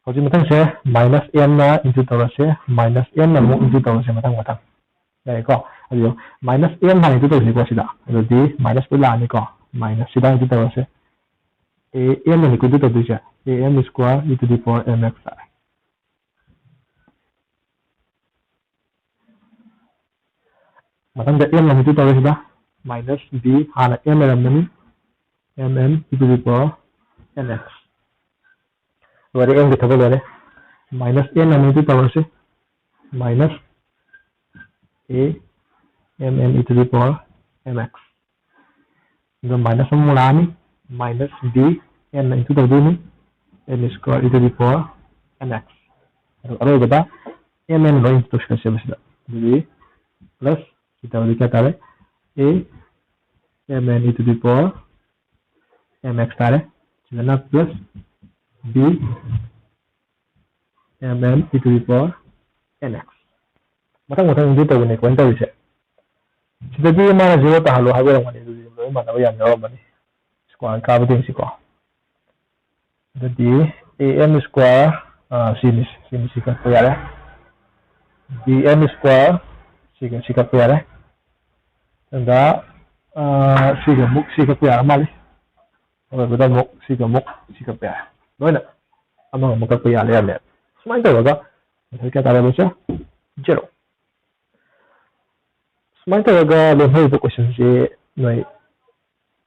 ꯍꯧꯖꯤꯛ ꯃꯊꯪꯁꯦ minus n ꯅ into ꯇꯧꯔꯁꯦ, minus n ꯅ ꯑꯃꯨꯛ into ꯇꯧꯔꯁꯦ ꯃꯊꯪ ꯃꯊꯪ꯫ ꯌꯥꯔꯦꯀꯣ? ꯑꯗꯨ minus n ꯍꯥꯟꯅ into ꯇꯧꯁꯤꯀꯣ ꯁꯤꯗ꯫ ꯑꯗꯨꯗꯤ minus ꯂꯣꯏ ꯂꯥꯛꯑꯅꯤꯀꯣ꯫ Minus ꯁꯤꯗ into ꯇꯧꯔꯁꯦ꯫ A m ꯅ into ꯇꯧꯗꯣꯏꯁꯦ꯫ A m square e to the power mx ꯇꯥꯔꯦ꯫ ꯃꯊꯪꯗ m ꯑꯃꯨꯛꯁꯨ ꯇꯧꯔꯦ ꯁꯤꯗ, minus b ꯍꯥꯟꯅ n ꯂꯩꯔꯝꯕꯅꯤ, mn e to the power nx꯫ ꯂꯣꯏꯔꯦ, m ꯒꯤ ꯊꯕꯛ ꯂꯣꯏꯔꯦ꯫ Minus n ꯑꯃꯨꯛꯁꯨ ꯇꯧꯔꯁꯤ, minus a mn e to the power mx꯫ ꯑꯗꯣ minus ꯑꯃꯨꯛ ꯂꯥꯛꯑꯅꯤ, minus b n ꯅ into ꯇꯧꯗꯣꯏꯅꯤ, n square e to the power nx꯫ ꯑꯗꯣ ꯑꯔꯣꯏꯕꯗ mn ꯂꯣꯏ into ꯇꯧꯁꯤꯜꯂꯁꯦꯕ ꯁꯤꯗ꯫ ꯑꯗꯨꯗꯤ plus ꯁꯤ ꯇꯧꯔꯗꯤ ꯀꯌꯥ ꯇꯥꯔꯦ? A M N e to the power M X ꯇꯥꯔꯦ꯫ ꯁꯤꯗꯅ plus B M N e to the power N X꯫ ꯃꯊꯪ ꯃꯊꯪ ꯑꯗꯨ ꯇꯧꯕꯅꯦ ꯑꯩꯈꯣꯏꯅ ꯇꯧꯔꯤꯁꯦ꯫ ꯁꯤꯗꯗꯤ ꯃꯥꯅ zero ꯇꯥꯍꯜꯂꯣ ꯍꯥꯏꯕ ꯑꯣꯏꯔꯝꯒꯅꯤ, ꯑꯗꯨꯗꯤ ꯂꯣꯏ ꯃꯥꯟꯅꯕ ꯌꯥꯝ ꯌꯥꯎꯔꯝꯃꯅꯤ꯫ Square ꯀꯥꯕꯗ ꯌꯦꯡꯁꯤꯀꯣ꯫ ꯑꯗꯨꯗꯤ A M square, ꯑ, ꯁꯤꯅꯤ, ꯁꯤꯅꯤ, ꯁꯤ ꯀꯛꯄ ꯌꯥꯔꯦ꯫ B M square, ꯁꯤꯒ ꯁꯤ ꯀꯛꯄ ꯌꯥꯔꯦ꯫ ꯑꯗꯨꯒ, ꯑ, ꯁꯤꯒ ꯑꯃꯨꯛ ꯁꯤ ꯀꯛꯄ ꯌꯥꯔ ꯃꯥꯜꯂꯤ꯫ ꯑꯔꯣꯏꯕꯗ ꯑꯃꯨꯛ ꯁꯤꯒ ꯑꯃꯨꯛ ꯁꯤ ꯀꯛꯄ ꯌꯥꯔꯦ꯫ ꯂꯣꯏꯅ ꯑꯃꯒ ꯑꯃꯨꯛ ꯀꯛꯄ ꯌꯥꯔꯦ, ꯌꯥꯔꯦ꯫ ꯁꯨꯃꯥꯏꯅ ꯇꯧꯔꯒ ꯃꯦꯊꯗ ꯀꯌꯥ ꯇꯥꯔꯦ ꯁꯦ? Zero꯫ ꯁꯨꯃꯥꯏꯅ ꯇꯧꯔꯒ ꯂꯦꯝꯍꯧꯔꯤꯕ questionꯁꯦ ꯅꯣꯏ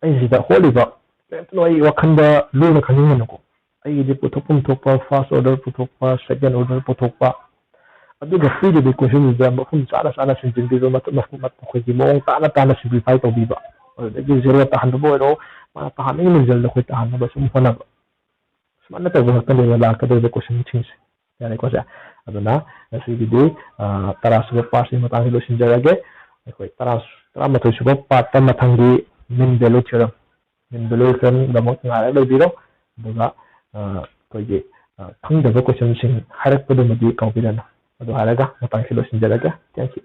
ꯑꯩ ꯁꯤꯗ ꯍꯣꯠꯂꯤꯕ ꯀꯔꯤꯝꯇ ꯅꯣꯏ ꯋꯥꯈꯜꯗ ꯂꯨꯅ ꯈꯟꯖꯤꯟꯒꯅꯨꯀꯣ꯫ ꯑꯩꯒꯤꯗꯤ ꯄꯨꯊꯣꯛꯐꯝ ꯊꯣꯛꯄ first order ꯄꯨꯊꯣꯛꯄ, second order ꯄꯨꯊꯣꯛꯄ, ꯑꯗꯨꯒ ꯄꯤꯔꯤꯕ questionꯗꯨꯗ ꯃꯐꯝ ꯆꯥꯅ ꯆꯥꯅ ꯁꯤꯟꯖꯤꯟꯕꯤꯕ, ꯃꯇꯨꯡ ꯃꯈꯣꯏꯒꯤ ꯃꯑꯣꯡ ꯇꯥꯅ ꯇꯥꯅ simplify ꯇꯧꯕꯤꯕ, ꯑꯗꯨꯗꯒꯤ zero ꯇꯥꯍꯟꯕꯕꯨ ꯑꯣꯏꯔꯣ, ꯃꯥꯅ ꯇꯥꯍꯟꯅꯤꯡꯉꯤ result ꯑꯩꯈꯣꯏ ꯇꯥꯍꯟꯅꯕ ꯁꯨꯝ ꯍꯣꯠꯅꯕ, ꯁꯨꯃꯥꯏꯅ ꯇꯧꯕ ꯈꯛꯇꯅꯦꯕ ꯂꯥꯛꯀꯗꯧꯔꯤꯕ questionꯁꯤꯡꯁꯦ꯫ ꯌꯥꯔꯦꯀꯣ ꯁꯦ? ꯑꯗꯨꯅ ꯉꯁꯤꯒꯤꯗꯤ, ꯑ, ꯇꯔꯥꯁꯨꯕ partꯁꯤ ꯃꯇꯥꯡꯁꯤ ꯂꯣꯏꯁꯤꯟꯖꯔꯒꯦ꯫ ꯑꯩꯈꯣꯏ ꯇꯔꯥ, ꯇꯔꯥꯃꯥꯊꯣꯏꯁꯨꯕ partꯇ ꯃꯊꯪꯒꯤ mean value theorem, mean value theoremꯗꯃꯛ ꯉꯥꯏꯔꯒ ꯂꯩꯕꯤꯔꯣ꯫ ꯑꯗꯨꯒ, ꯑ, ꯑꯩꯈꯣꯏꯒꯤ, ꯑ, ꯈꯪꯗꯕ questionꯁꯤꯡ ꯍꯥꯏꯔꯛꯄꯗꯨꯃꯗꯤ ꯀꯥꯎꯕꯤꯔꯅꯨ꯫ ꯑꯗꯨ ꯍꯥꯏꯔꯒ ꯃꯇꯥꯡꯁꯤ ꯂꯣꯏꯁꯤꯟꯖꯔꯒꯦ꯫ Thank you꯫